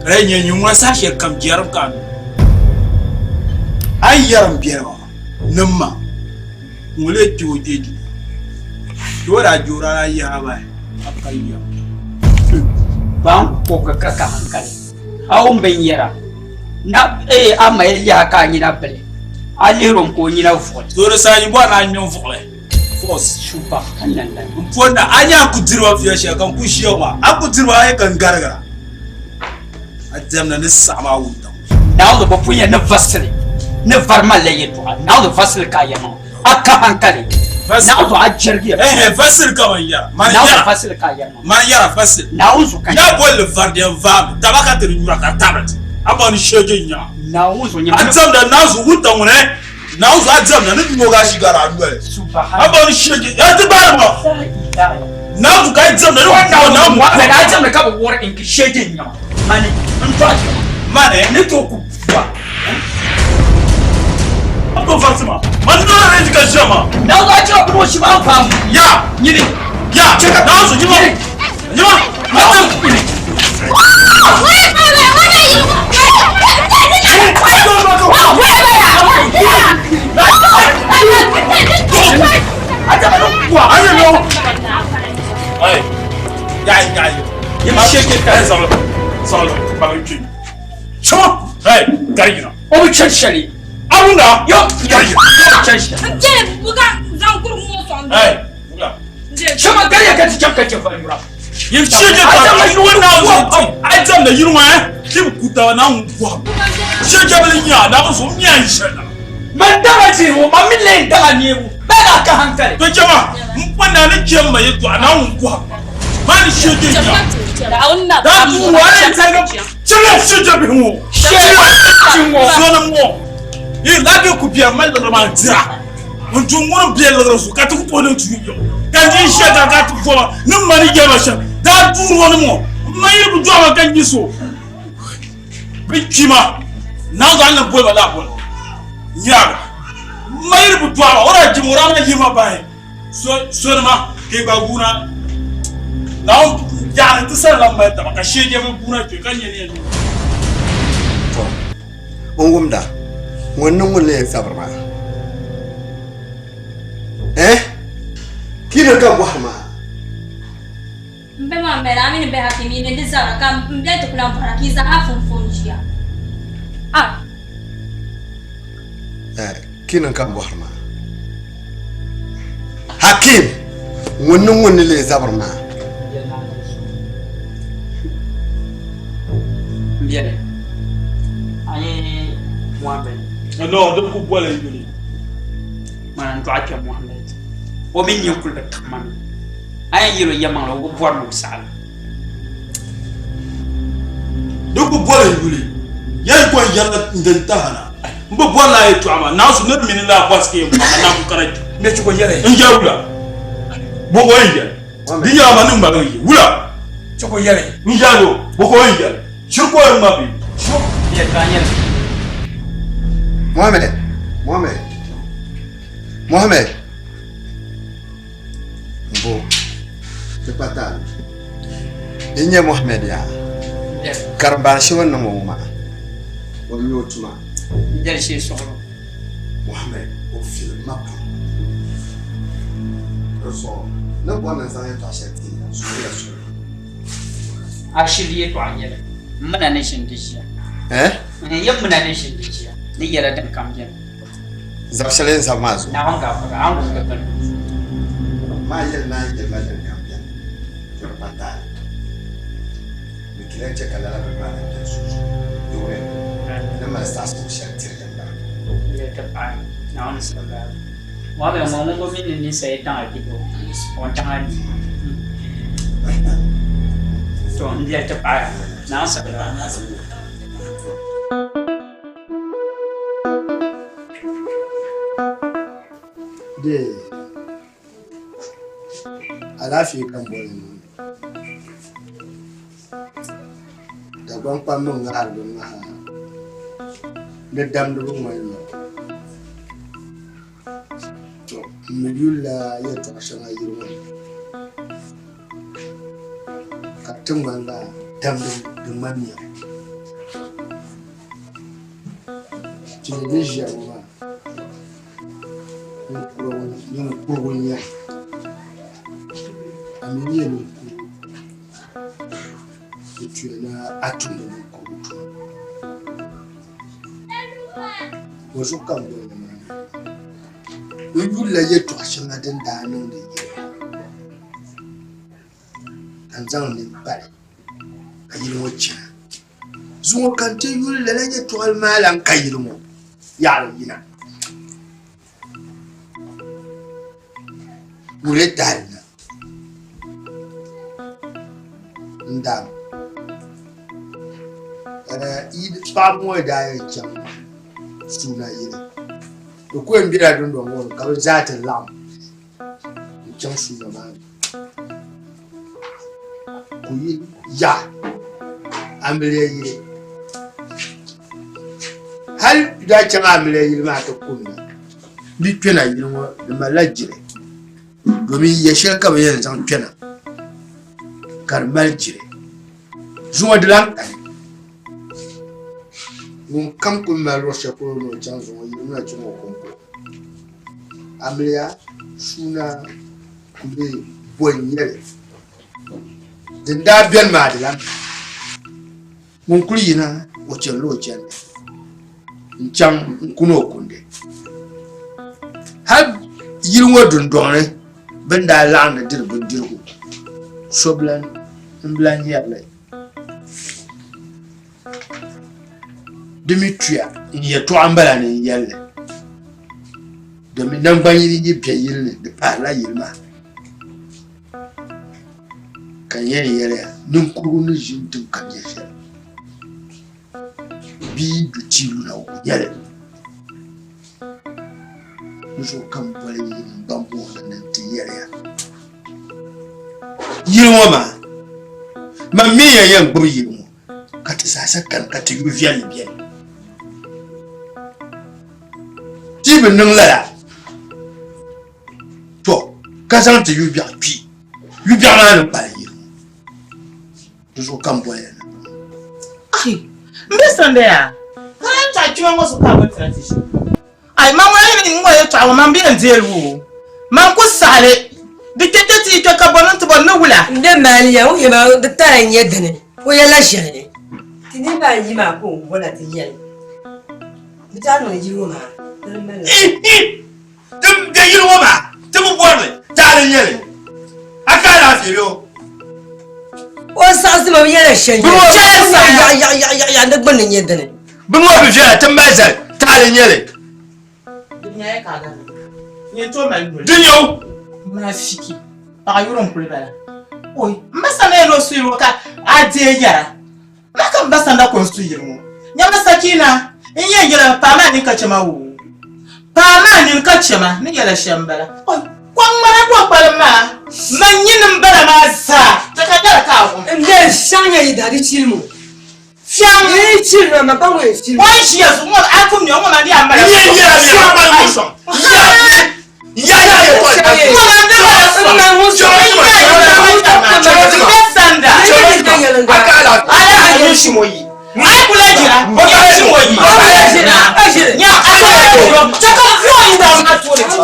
ka di nyɛ nyɛ ŋuna saha shɛli kam jɛrim ka a mi. A yi yɛri n biɛri maa ni m ma ŋun lee kpe o kpe duu kpe o daa joori a daa yihi a bahi a ka yiya. Ban ko ka ka ka hankali a wum binyɛra na ee a ma yi liha ka a nyina bili a lihiri o ka o nyina vuɣi. To di saha yi bɔri ni a nyini vuɣili force. Subhanallah. N pɔri na a nya a ku diriba fiya shɛli ka n ku ʒiya maa a ku diriba a yi ka n garigira a diɛmda ni saɣim a wuntaŋ. Naawuni bi pun ya ni vasili ni vari malila yɛltɔɣa Naawuni vasili ka a yɛli maa a ka hankali Naawuni a jɛrigiya. Ɛhɛ vasili ka man yɛra man Naawuni yɛra vasili ka a yɛli maa. Man yɛra vasili. Naawuni zuɣu ka Ya bolli vari di yɛn vaami taba ka ti di nyura ka tabiri ti a bɔni sheegi n-nyaŋ. Naawuni zuɣu nyɛ A diɛmda Naawuni zuɣu wuntaŋ ŋuni Naawuni zuɣu a diɛmda ni nyɔgi a shigara a noli a bɔni sheegi ya ti baari ma Naawuni zuɣu ka a diɛmda ni Naawuni Muhammad a diɛmda ka bi wɔri n sheegi n-nyaŋ mani n tɔɣi mani ni tooi ku bua. A ko farisi ma mani nɔra range ka ʒiya maa. Naawuni a chɛba bini o shima an faam. Ya nyini ya Naawuni zuɣu nyima nyima Naawuni O bi chɛri shɛli. Aruna. Yo. Gari. O bi chɛri shɛli. N chɛri buga zaŋ kurugu ŋɔ sɔŋ. Shɛba gariya ka ti chɛŋ ka chɛ vali yura. Yin shege ta yiri na zo ai zam da yiri wa ki ku ta na un kwa shege bi nya na zo mi an shena Man daga jiro ma min le daga nebu ba ga ka hankali. To jama n pa na ni jem ma yi to na un kwa ma ni shege nya Da da tu wa ni ta ga chele shege bi hu Shege wo so na mo yi la bi ku biya mal da ma dira n tun ŋun biɛ liɣiri zu ka ti ku tooi niŋ tuun yɛɣu ka n yi ʒiya ka ka ti fɔba ni ma ni yɛba shɛm daa duuri ŋɔ ni ŋɔ n ma yiri bi dɔɣima ka nyɛ so bi kpima naa zaŋ ni boli ba laa boli nyaaga n ma yiri bi dɔɣima o daa jimi o daa na yihima bahi sonima ka i gba guuna naawuni yaɣani ti sani lan mali taba ka shee jɛbi guuna kpe ka nyɛ ni yɛn To, n wumda, ŋun ni ŋun lee zabiri maa? Eh? Kino ka bɔhiri maa? M be maa m-bala, a mi ni be Hakim yi ni di zabira ka m beni ti ku lan bɔhira ka yi zaa funfun ʒiya. A. Eh, Kino ka bɔhiri maa? Hakim, ŋun ni ŋun ni lee zabiri maa? N beni. A yi Muhammad. No, di ku boli yuli. Mana n dɔɣi kpɛ Muhammad. O mi nyɛ kuli bi taɣi ma mi. A yɛn yɛl o yɛlimaŋli o bi bɔri ni o saɣi li. Di ku boli yuli. Yɛli ko yɛla din tahana. N bi bɔri la yɛltɔɣa maa. Naawuni ni mini la bɔsi ka yɛn bɔri ma na ku kana kpɛ. Ne chiko yɛli. N yɛli wula. Bɔkɔ n yɛli. Di yɛla ma ni ŋmali n yɛ wula. Chiko yɛli. N yɛli o. Bɔkɔ n yɛli. Shiri ko n ŋma bi. Yɛltɔɣa nyɛli. Mohammed, Mohammed, Mohammed. Mbo, ti kpa taali. N nyɛ Mohammed yaa. Karimbaan shɛba niŋ o ŋɔ maa, o mi o tuma. N dali shee suɣulo. Mohammed, o fili ma pam. Di zuɣu ni bɔri ni n zaŋ yɛltɔɣa shɛli ti ya, suhuri ya suhuri. A shiri yɛltɔɣa nyɛli, m mina ni ʒini di ʒiya. Eh? N yɛn mina ni ʒini di ʒiya. Ni yɛla din kam beni. Zab shɛli n zab maa zuɣu. Naawuni gaafara, a ni wumdi bini. Maa yɛli ni a yɛli ma din kam beni, to di pa taali. Di kila n-chɛ ka lala bini maa lan beni sunsuuni. Di wuhiya ni. mali saɣisigu shɛli tiri ya m-bala. Yɛli ti paɣa Naawuni sabila. Mohammed ŋɔ ŋun bi mi ni ninsal yi daŋ a dibu, o ni daŋ a di. To n yɛli ti paɣa Naawuni sabila. Dee alaafee ka n boli niŋ Dagbaŋ kpamba ŋahiri bi ŋaha ni damdi bi ŋmani nɔli. To m mi yulila yɛltɔɣa shɛŋa yili ŋɔ ni ka di ti ŋmanila damdibu di ŋmani nɛbu. Ti ni ʒiya ŋɔ maa Ninkurigu n-nyɛ li a mi nyɛ ninkurigu di tuya ni a tumdi ninkurigu tuma bɔzuɣu ka m boli maa n yulila yɛtɔɣ shɛŋa din daa niŋdi yili ka n zaŋ li pali ka yili ŋɔ chana. Zuŋɔ ka n ti yuli lala yɛtɔɣili maa lan ka yili ŋɔ yaɣili yina. Wuli tahili na n daam paɣaba ŋɔ daa yɛn chaŋ suuna yili bɛ ku yɛn bela dundɔŋ ŋɔ ni ka bɛ zaa ti laɣim n chaŋ suuna maa ni ku yi yaɣa amiliya yili hali daa chaŋ amiliya yili maa ti kunna di kpɛna yili ŋɔ di malila jiri domin ya shɛli ka bɛ yɛn zaŋ kpɛna ka di mali jiri zuŋɔ di lahi kani ŋun kam kuli mali luɣ shɛli polo ni o chaŋ zuŋɔ yili ŋɔ na chaŋ o kɔŋko amiliya suuna kuli boli n-nyɛ li din daa beni maa di lahi ŋun kuli yina o chanila o chandi n-chaŋ n-kuni o kundi hali yili ŋɔ dundɔŋ ni bɛ ni daa laɣindi diri bindirigu so bi lan nyari li di mi tuya n yɛtɔɣa m-bala ni n yɛli li domin naŋgbanyini yi be yili ni di pahirila yili maa ka n yɛn yɛliya ninkurigu ni ʒi n-tim ka nya shɛli bia yi du tia luna o ku nya li di zuɣu ka m boli yinim ban booni ni nti yɛliya yili ŋɔ maa man mi ya yɛn gbubi yili ŋɔ ka ti zaasa kani ka ti yu viɛlli beni ti bi niŋ lala to ka zaŋ ti yu biɛɣu kpi yu biɛɣu maa ni kpalim yili ŋɔ di zuɣu ka m boli ya na. Ai, m be sanda yaa, ka lahi tɔɣi kpima ŋɔ zuɣu ka a boli tira ti ʒi. Ai, man ŋɔ yi ni ŋɔ yɛltɔɣa ŋɔ, man bi yɛn deeri o. Man ku saɣi li. Di kpe kpe ti yi kpe ka bɔri ni ti bɔri ni wula. N de maali ya, o yɛma di tara n-nyɛ dini, o yɛla shɛli. Ti niriba ayi maa ka o bola ti yɛli. Di daa niŋ yili ŋɔ maa, di ni mali la. Ti be yili ŋɔ maa, ti bi bɔri li, taali n-nyɛ li. A ka alaafee bee o? O saɣisi ma bi yɛla shɛli. Bini ŋɔ bi viɛla yaɣayaɣayaɣa di gbunni n-nyɛ dini. Bini ŋɔ bi viɛla, ti mali zali, taali n-nyɛ li. Di nyɛ o. Munafiki, paɣa yuri n-kuli bala. Oi, m ba sani yɛn o suyili o ka a deei yɛra. Ma ka m ba sanda ko n-su yili ŋɔ. Nyama Sakina, n yɛn yɛla mi paai maa nini ka chɛ ma woo. Paai maa nini ka chɛ ma, ni yɛla shɛm m-bala. Oi, kom ŋmana ka o kpalim maa, man nyini m-bala maa zaa, chɛ ka nyɛla ka a wum. N dee shɛŋ nyɛ yi daa di chili mo. Fiɛŋ. Yi chili ma, ma pa ŋɔ yɛn chili. O ni ʒiya zuɣu ŋɔ, a kum nyɛ o ŋɔ maa ni a mali. N yɛn yɛla mi, a kpalim ŋɔ sɔŋ. N yɛla yɛtɔɣa. Ŋɔ maa ni mali sɔŋ. N be sanda. Ala yi shim o yi. Ai kula jira. O ka shim o yi. Nya a ka jira. Chɛ ka fo yi da ma tooni. N be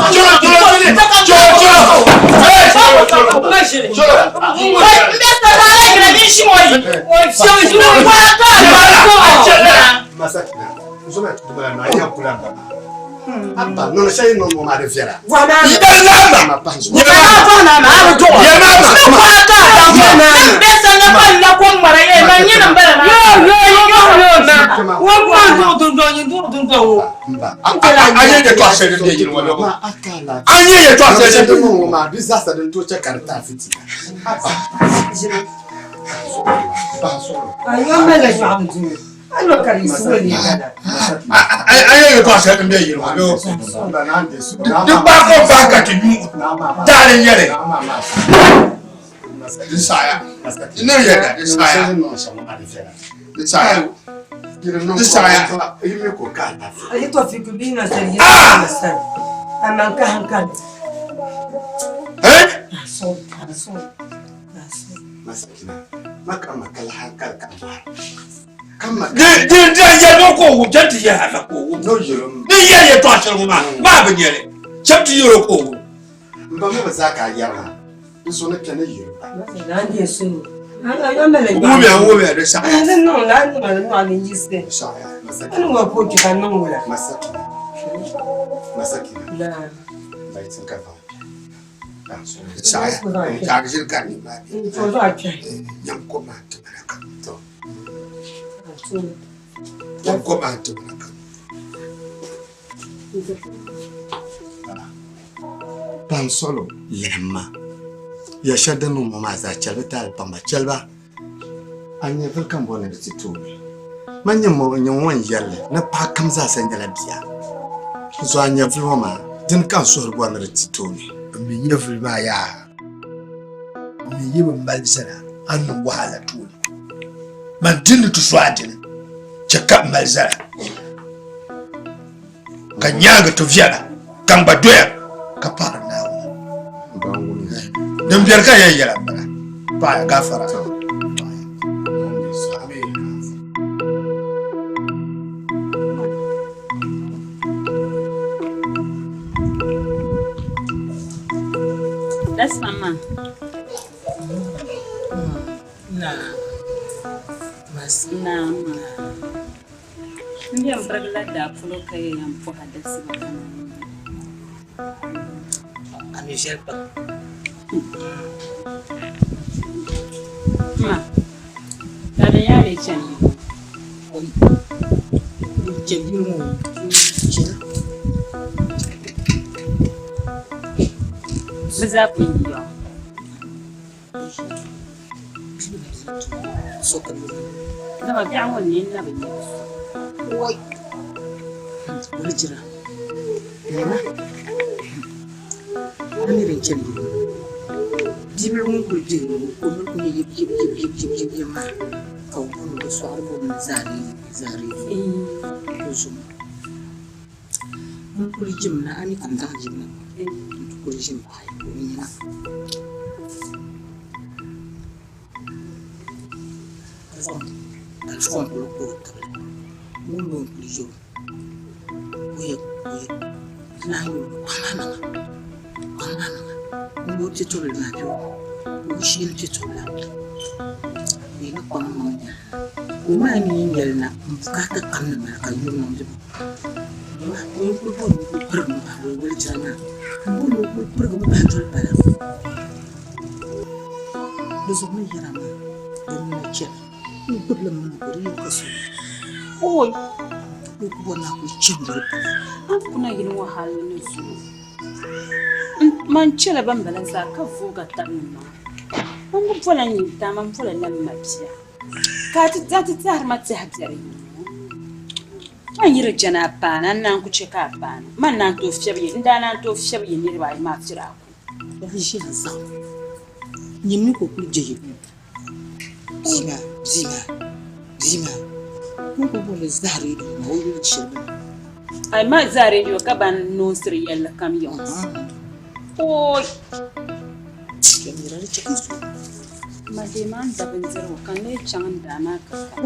sanda ala jira ni shim o yi. Masakina, nzoma tukubala na ya kula ba. Abba, nono shɛli niŋ ŋɔ maa di viɛla. Yɛlama! Yɛlama! Yɛlama! Din be sanna ka n na ko ŋmara yɛ man nyini n bala maa. Yo yo yo yo yo na. Wo ma duɣu dundɔŋ nyin duɣu dundɔŋ o. A ye yɛltɔɣa shɛli din be yili ŋɔ ni ŋɔ. A ye yɛltɔɣa shɛli din niŋ ŋɔ maa di zaasa din tooi chɛ ka di taai fitina. A yo malila nyɔɣu n duu. A yo ka di yiɣisi o liiga na. A ye yɛltɔɣa shɛli din be yili ŋɔ ni ŋɔ. Di gbaai kom bahi ka ti nyu taali n-nyɛ li. Di saɣiya. Di niŋ yɛda di saɣiya. Di saɣiya. Di saɣiya. A yi tɔfi ku bihi na sani yi na sani. A man ka hankali. Eh? So, so, so. Masakina, maka makala hankali ka mara. Di di di yɛli ko o wum chɛ ti yɛli hali ka o wum. Di yɛli yɛltɔɣa shɛli ŋɔ maa maa bi nyɛli chɛ ti yɛli o ka o wum. N ba mi bi zaa ka a yɛri maa. N so ni kpɛ ni yɛli ba. Wumiya wumiya di saɣiya. Masakina, masakina. Bayitin ka vaŋ kpɛ. Di saɣiya taagi ʒiri ka ni maa bɛ. Nyam ko maa ti mana ka. Nyam ko maa ti mana ka. Pan solo lihimma ya shɛli din niŋ ŋɔ maa zaa chɛli bɛ taali paŋ ba chɛli ba a nyɛvili ka n bɔri ni di ti tooni man nyɛ nyɛ ŋɔ n yɛri li ni paɣa kam zaasa nyɛla bia zuɣu a nyɛvili ŋɔ maa dini ka n suhuri bɔri ni di ti tooni. N mi nyɛvili maa yaa n mi yi bi mali zana a ni niŋ wahala tooni man dini ti so a dini chɛ ka m mali zana. Ka nyaaŋa ti viɛla, ka n gba doya ka paɣiri Naawuni. Din biɛri ka yɛn yɛla m-bala, paɣiya gaafara. That's mama. Na. Mas. Na ma. N yɛn birigila daa polo ka yɛn yɛn pɔha dasiba kana. A mi viɛli pam. Ma, ka di yaa lee chani yi? N chɛ yili ŋɔ chɛna. Bɛ zaa pun yi yɔɣu. Dama biɛɣu ŋɔ nini na bi nya bi so. Woi! Wali jira. Nima. A mi din chani yili ŋɔ. Bibili ŋun kuli be ŋɔ o mi kuli nyɛ yip yip yip yip yip yip yip maa ka bɛ booni bɛ sɔɣiri booni zaarigu o zuɣu. N kuli jimna a mi ka n daŋ jimna n ti kuli ʒini baɣi o nyina. Ka zaŋ alifa n kuli kpa o tibili ŋun mi n kuli yɛl o o yɛ o yɛ n naan yɛl o kpaŋ maa maŋa kpaŋ maa maŋa n yɛ o piɛ tobili maa bɛ o o sheeni piɛ tobila o yɛn ni kpaŋ maŋ nya ka o maa mi yɛn yɛli na n bukaata kam ni mali ka yuri niŋ di o yɛn kuli bɔri ni o kuli pirigimi bahi o walijira maa n bɔri ni o kuli pirigimi bahi doli pala di zuɣu ni yɛra maa din na chɛna n gbubili mi maa ka di yɛn ka so oi o ku bɔri ni a kuli chɛni doli pala. A ni kuna yili ŋɔ hali ni zuɣu man chɛla ban bala zaa ka vooga tabi ni maa man bi bɔla nyintaa man bɔla la m mabia ka a ti tɛhiri ma tɛha biɛri yini ŋɔ man yi di jɛni a paana n naan ku chɛ ka a paana man naan tooi fiɛbi yi n daa naan tooi fiɛbi yi niriba ayi maa firi a ku. O bi ʒiya zaɣim nyini mi ka o kuli je yili ŋɔ bia maa bia maa bia maa o ni kuli booni zaa redio maa o yuli shɛli bini. Ayi maa zaa redio ka ban noonsiri yɛlli kam yiŋ ooi. Kpɛmira di chɛ ka so. Ma deemi a ni da bindirigu ka n lee chaŋ n daa maa ka ka.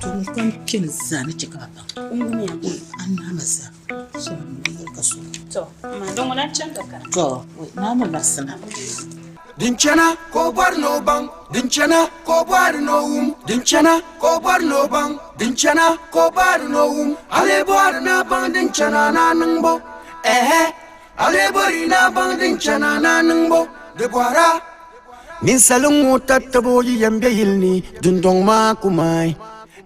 To ŋun kam kpɛni zaa ni chɛ ka ba baŋ. N wumiya. A naama zaa. So n yɛli ka so. To, ma din ŋuna n chaŋ ka kana. To, naama labisina. Din chana ka o bɔri ni o baŋ, din chana ka o bɔri ni o wum, din chana ka o bɔri ni o baŋ, din chana ka o bɔri ni o wum. A lee bɔri ni a baŋ din chana ni a niŋbo, ɛhɛ. Ale bɔri na baŋ din chana na niŋbo di bɔra. Ninsali ŋɔ tatabo yi yɛn be yili ni dundɔŋ maa ku maai.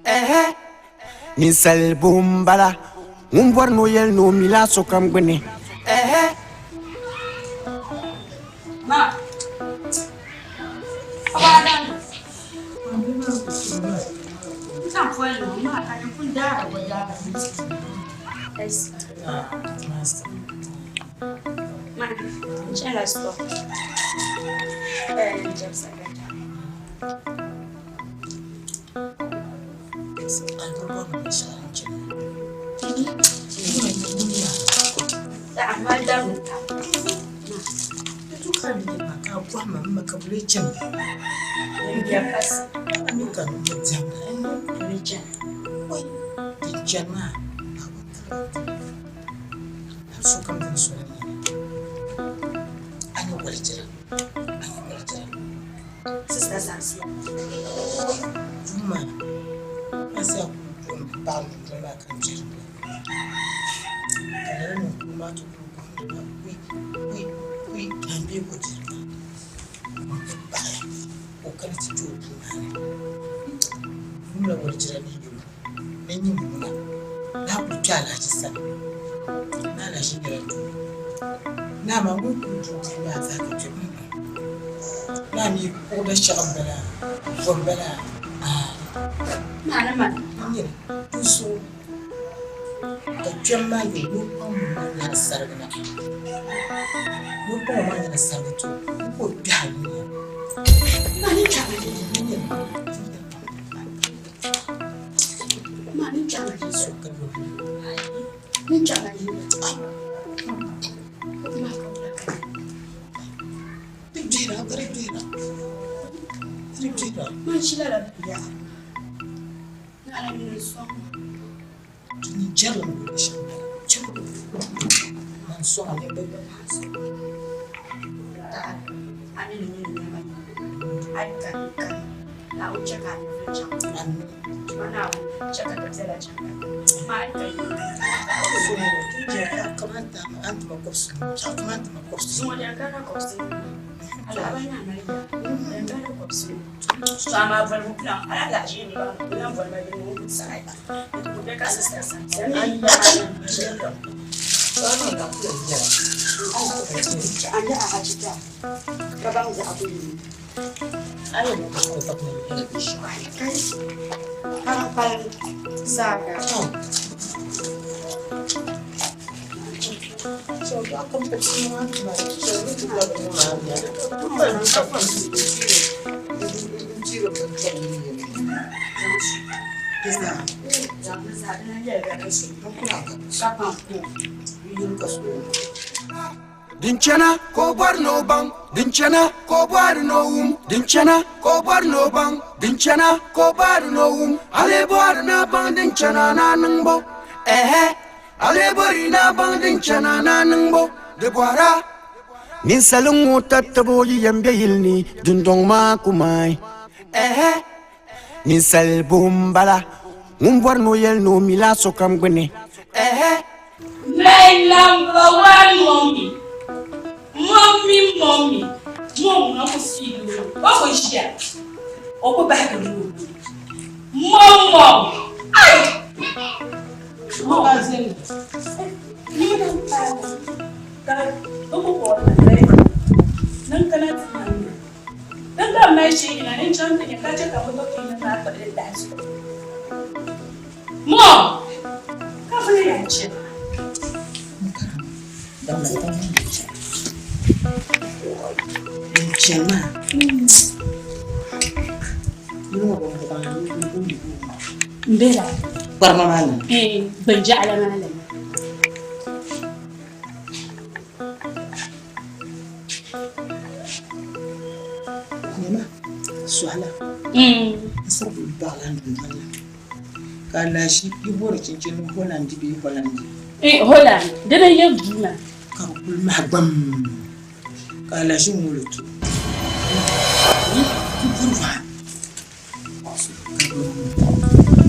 Ɛhɛ. Ninsali buhi m-bala ŋun bɔri ni o yɛli ni o mila sokam gbuni. Ɛhɛ. Ma. Abadan. N poli ni ma ka ni pun daara gba daara. Ma, n chɛla store. Eh, n chɛbisa gata. Saɣa ma dabi ta. Ya kasi. Ni chɛna. Sister Samsia. Maani ma. Maani chɛma. Maani chɛma. Ni chɛma. Man shila la ya. Ala ni sɔŋ. Ani ni ni ni ma. Ai ka ka. Na o chɛ ka ni fi chaŋ. Ma na o chɛ ka ti biɛla chaŋ. Ma ai ka yi. Zuŋɔ din kana kɔbisi. Ala ba na mali ya. Din kana kɔbisi. To amaa volibu plan ala la ʒi ni ba plan voli ma ni o saɣi. Ko bɛ ka sister Samsia. An yi a hachita. Ka baŋ zaɣa ku yi. Kai. Paɣa pali saaga. Din chana ka o bɔri ni o baŋ din chana ka o bɔri ni o wum din chana ka o bɔri ni o baŋ din chana ka o bɔri ni o wum ale bɔri na baŋ din chana na niŋbo ɛhɛ ale bɔri na baŋ din chana na niŋbo di bɔra. Ninsali ŋɔ tatabo yi yɛn be yili ni dundɔŋ maa ku maai. Ɛhɛ. Ninsali buhi m-bala ŋun bɔri ni o yɛli ni o mila sokam gbuni. Ɛhɛ. My number one mommy. Mommy, mommy. Mom, na ko si do. O ko shia. O ko ba ka do. Mom, mom. Ai. Mom, azin. Ni na pa. Ka o ko ko na dai. Nan kana tunani. Dan ka mai shi ina nan can ta ka ce ka fito ki na ta da da su. Mom. Ka fa ya ce. Mbela. Kparima maa ni. Eh, ban ja'ala malam. Nema sɔhila. N siri baɣala dundoli la. Ka alashi yi bori chinchini Holland bee Holland. Eh, Holland. Dina ye duna. Ka di kuli mahi gbam. Ka alashi ŋuli tu. Ku buri vahi.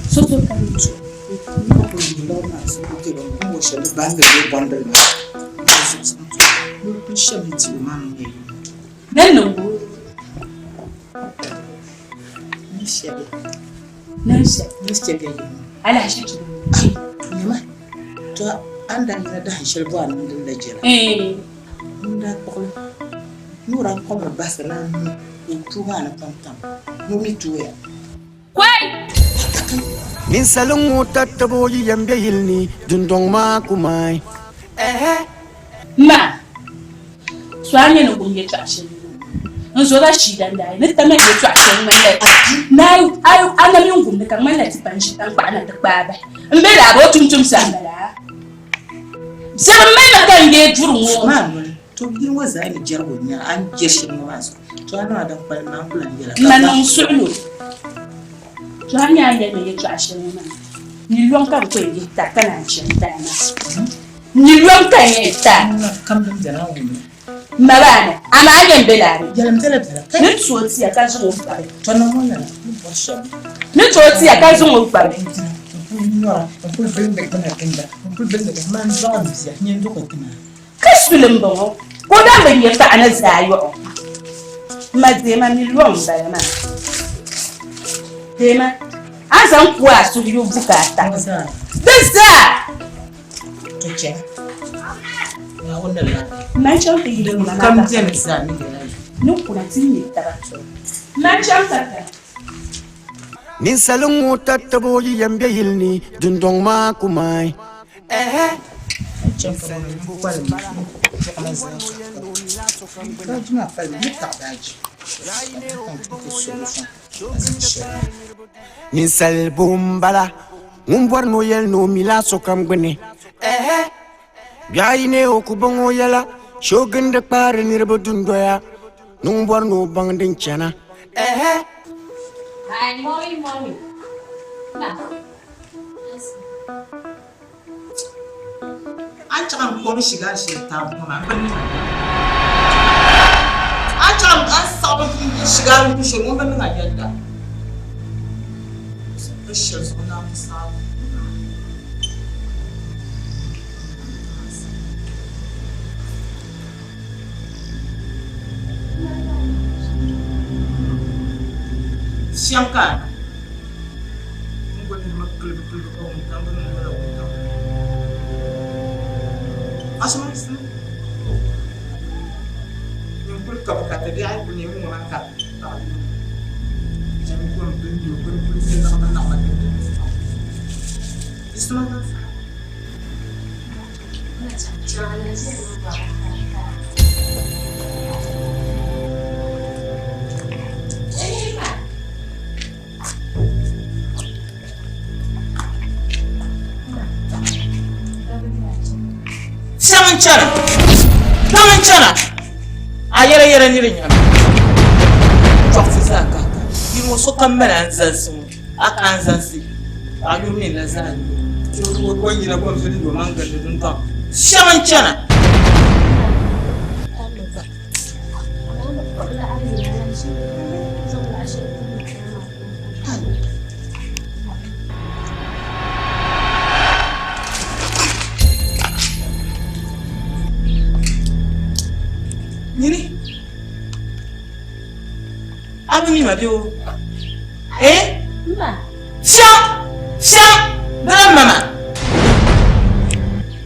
So so ka ni tu. Ni niŋ o. Niŋ shɛli. Alahichi tudu. Nyama, to a ni daa yina dahin shɛli bɔhi a niŋdi la jɛla. N daa kpuɣili ni o daa kɔbiri bahisi la n nuu ka o tuui maa ni pam tam ni o mi tooya. Kɔi! Ninsali ŋɔ tatabo yi yɛn be yili ni, dundɔŋ maa ku maai. Ɛhɛ! Ma, so a nyɛ ni wum yɛtɔɣa shɛli ŋɔ, n zo ba shii dandayi ni tamali yɛtɔɣa shɛli ŋmanila ni a na mini wumdi ka ŋmanila tipa n-ʒi taŋkpaɣu na ti kpaai bahi. M be laa bee o tumtumsa m-bala? Biɛri m-mali ma ka n yeei duri ŋɔ. Maa noli, to yili ŋɔ zaa ni jɛrigu n-nyɛ a ni jɛri shɛm ŋɔ maa zuɣu. To a niŋ a din kpalim maa, n ku lan yɛl a. M ma niŋ suɣilo. To a ni a yɛli ma yɛtɔɣa shɛli ŋɔ maa, nilɔŋ ka bɛ ku yɛn yihi ti a ka naan chɛ n-ti a maa. Nilɔŋ ka n yɛn ti a. Kam din beni a wum li. M ma baa ni, amaa a yɛn be la a ni. Yɛlim bela bela. Ni tooi ti a ka zaŋ o kpabi. To niŋ ŋɔ lala, ni bɔri shɛm. Ni tooi ti a ka zaŋ o kpabi. N kuli nyɔra, n kuli bilindi gbuna ginda, n kuli bilindi gina, man dɔɣi m bia, nyini dɔɣi ti maa. Ka suli m-bɔŋɔ, ka o daa bi nya paɣa ni zaa yɔɣɔ. M ma deema nilɔŋ m-bala maa. Deema, a ni zaŋ ku a suhuyubu bukaata. Di zaa! To chɛ. Naawuni ni labi. Man chaŋ ti yili ŋuna maa Kam ka beni zaa ni yɛla ni. Ni kuna ti nya taba. Man chaŋ ka ka. Ninsali ŋɔ tatabo yi yɛn be yili ni, dundɔŋ maa ku maai. Ɛhɛ! Ninsali bo m-bala ŋun bɔri ni o yɛli ni o mila sokam gbuni. Ɛhɛ! Biɛɣu yi neei o ku baŋ o yɛla, shee o gindi kpaari niriba dundoya ni ŋun bɔri ni o baŋ din chana. Ɛhɛ! Hi, mommy, mommy. Ma. A ni chaŋ n-kom shigar shɛli taabu ŋɔ maa, m bi niŋ a yɛda. A ni chaŋ a ni saɣim shigar n-ku shɛli ŋɔ, m bi niŋ a yɛda. Bi shɛli zuɣu Naawuni saɣim Shɛm ka a niŋ. N gba nirima kilibi kilibi ka wuntaŋ bi niŋ wala wuntaŋ. Asuma sima. Nyin kuli ka bukata bihi ayi kuli neemi ŋɔ maa ka paɣa yino. Jɛmi kom bin yo bin kuli nyɛ naɣima naɣima din be di sima maa. Shɛm n-chana, kam n-chana, a yɛla yɛla niri nyami. Chɔɣisi zaa kahi kahi, yili ŋɔ sokam mali anzalisi ŋɔ, a ka anzalisi, paɣa yuri mi la zaa yuri. Chɔɣisi ŋɔ gba yina gom zuli yomaŋ gindi dundɔŋ. Shɛm n-chana. Nyini a bi mi ma bɛ o eh fiɛŋ fiɛŋ dala mama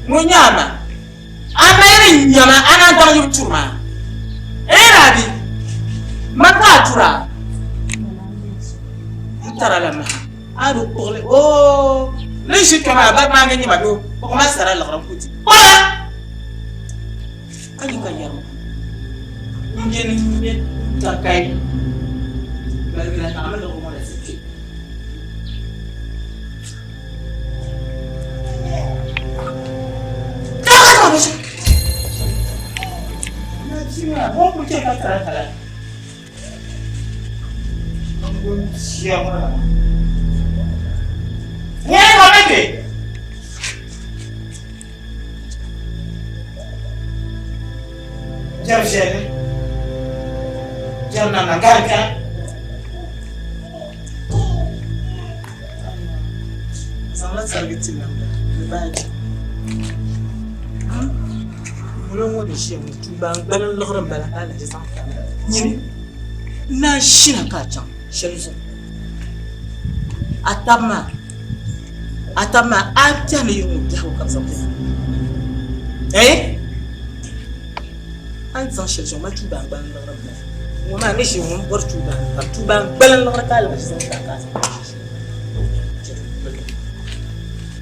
ŋun nyɛ a ma A mali ni nyama a naan daŋ yibu turi maa. Ee Rabi, man ka a tura? N tara la maha. A bi kpuɣili oo ni ʒi kpɛ maa bari maa ni nyɛ ma bɛ kpuɣi ma sara liɣiri n ku di. Kpuɣila! Ka yi ka yɛri ma n bɛ ni nyɛ takai gbaligila taɣimi liɣiri ŋɔ la ti kpɛ. Zaŋla sarigi ti namda ni baaji. Ŋuna ŋɔ ni ʒiya ŋɔ tuuba n gbali n liɣiri m-bala ka a lahi zaŋ tam nyini n naan shina ka a chaŋ shɛli zuɣu a taba maa a taba maa a tɛhi ni yili ŋɔ biɛhigu ka bɛ zaŋ biɛhigu eh a ni zaŋ shɛli chaŋ ma tuuba n gbali n liɣiri m-bala ŋɔ maa ni ʒiya ŋɔ m bɔri tuuba ka tuuba n gbali n liɣiri ka a lahi zaŋ tam ka a zaŋ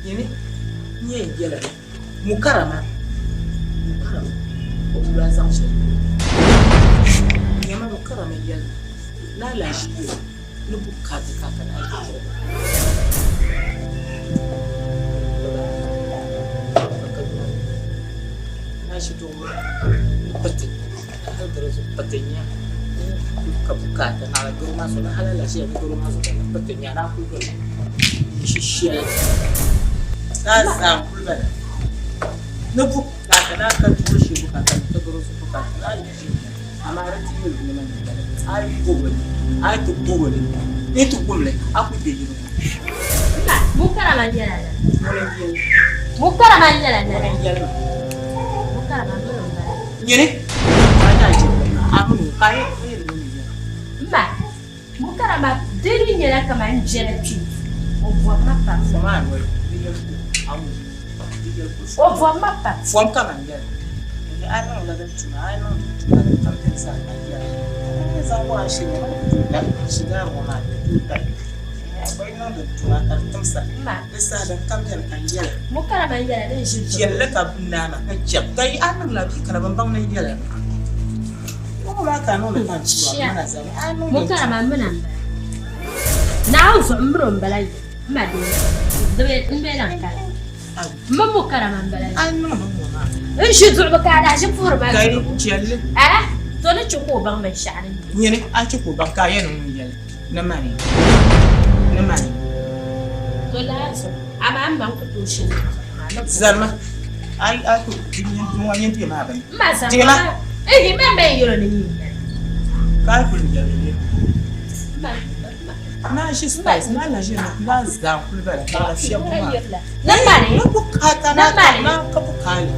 nyini n yɛn yɛla Mukarama, Mukarama, o bi lɔhi zaŋ shɛli Nyama Mukarama yɛli ni a lahi ʒi yoli ni bukaata ka a kana a ti diri Na ʒi duɣu ni pati hali di zuɣu pati nya ka bukaata naɣila doro maa zuɣu ni hali a lahi ʒiya ni doro maa zuɣu ka pati nya ni a kuli doli ʒi shɛli Saa zaa n-kuli bala ni bukaata ni a ka duɣuri shee bukaata ni ka doro zuɣu bukaata ni a yi ʒi n-nya amaa di ti yoli ni man bala a yi gɔbi li a yi ti gɔbi li n yi ti gum li a ku gbe yini ŋɔ. Mma, Mukarama nyɛla nana. Ŋuni n-yɛli? Mukarama nyɛla nana. Ŋuni n-yɛli ma? Mukarama mini o bala. Nyini ka a naan chɛ kom maa a mini o ka a yɛli ŋuni n-yɛli? Mma, Mukarama di ni nyɛla kaman jɛla kpi o bɔri ma pam. Fom a noli di yɛli ko a wum di yɛli ko O bɔri ma pam. Fom ka man yɛli ni a niŋla din tuma a yi niŋ din tuma din kam beni zaa ka yɛli a ni zaŋ bɔri a shili ŋɔ ni tooi tabi shigaari ŋɔ maa di tooi tabi a gba yi niŋ din tuma ka di timsa di saha din kam beni ka n yɛli. Mukarama yɛla ni n ʒi duɣu. Yɛlli ka bɛ naai ma ka chɛ ka yi a niŋla bia kana bɛ baŋ ni n yɛla. Mukarama mini m bala. Naawuni zuɣu m mini o m-bala yi m ma doo di be lan kani. M mini Mukarama m-bala yi. N ʒi duɣibu ka a daa ʒi puhiri ma duɣibu. Eh? To ni chɛ ka o baŋ binshɛɣu din nyɛ. Nyini a chɛ ka o baŋ ka a yɛn ŋun yɛli ni mani ni mani. To lala zuɣu amaa m ma n ku tooi shini duɣibu maa. Zarima a a ku nyin deei maa bini. M ma zarima maa ehe ma ma yɛn yɛl o ni nyin yɛli. Ka a kuli yɛli ni na ʒi spice na la ʒi na zaa kuli bala ka la fiɛbu maa. Na mani na bukaata na mani na ka bukaali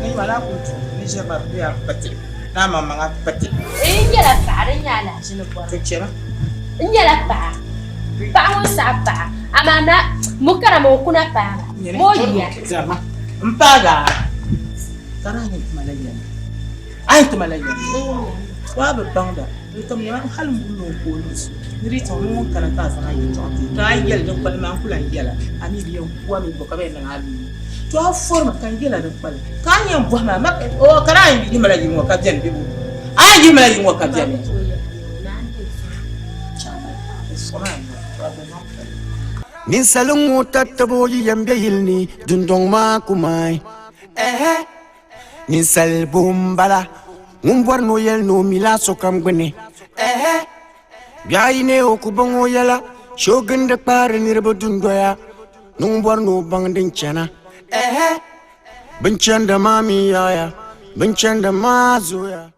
ni ma na kuli tu ni ʒiri ma biya pati na ma maŋa pati. N nyɛla paɣa din nyɛ alahichi ni bɔri. To chɛma. N nyɛla paɣa paɣa ŋun saɣi paɣa amaa na mukarama o kuna paai ma ma o yiya. Zarima n paaga ka daa yɛn tima la yɛli a yɛn tima la yɛli waa bi baŋda n tim nyɛma hali n buli o ka o niŋ so ni di tiŋ ni ŋun kana ka a zaŋ a yɛltɔɣa ti ka a yɛli din kpalim maa n ku lahi yɛla a mi bi yɛn ku a mi bɔ ka bɛ yɛn niŋ a mi to a forimi ka n yɛla din kpalim ka a yɛn bɔhi ma o ka daa yɛn yihimala yili ŋɔ ka bɛni bɛ a yɛn yihimala yili ŋɔ ka bɛni Ninsali ŋɔ tatabo yi yɛn be yili ni dundɔŋ maa ku maai. Ɛhɛ! Ninsali bo m-bala ŋun bɔri ni o yɛli ni o mila sokam gbini. Ɛhɛ! Biɛɣu yi neei o ku baŋ o yɛla, shee o gindi kpaari niriba dundoya ni ŋun bɔri ni o baŋ din chana. Ɛhɛ! Bin chanda maa mi yaɣiya, bin chanda maa zooya.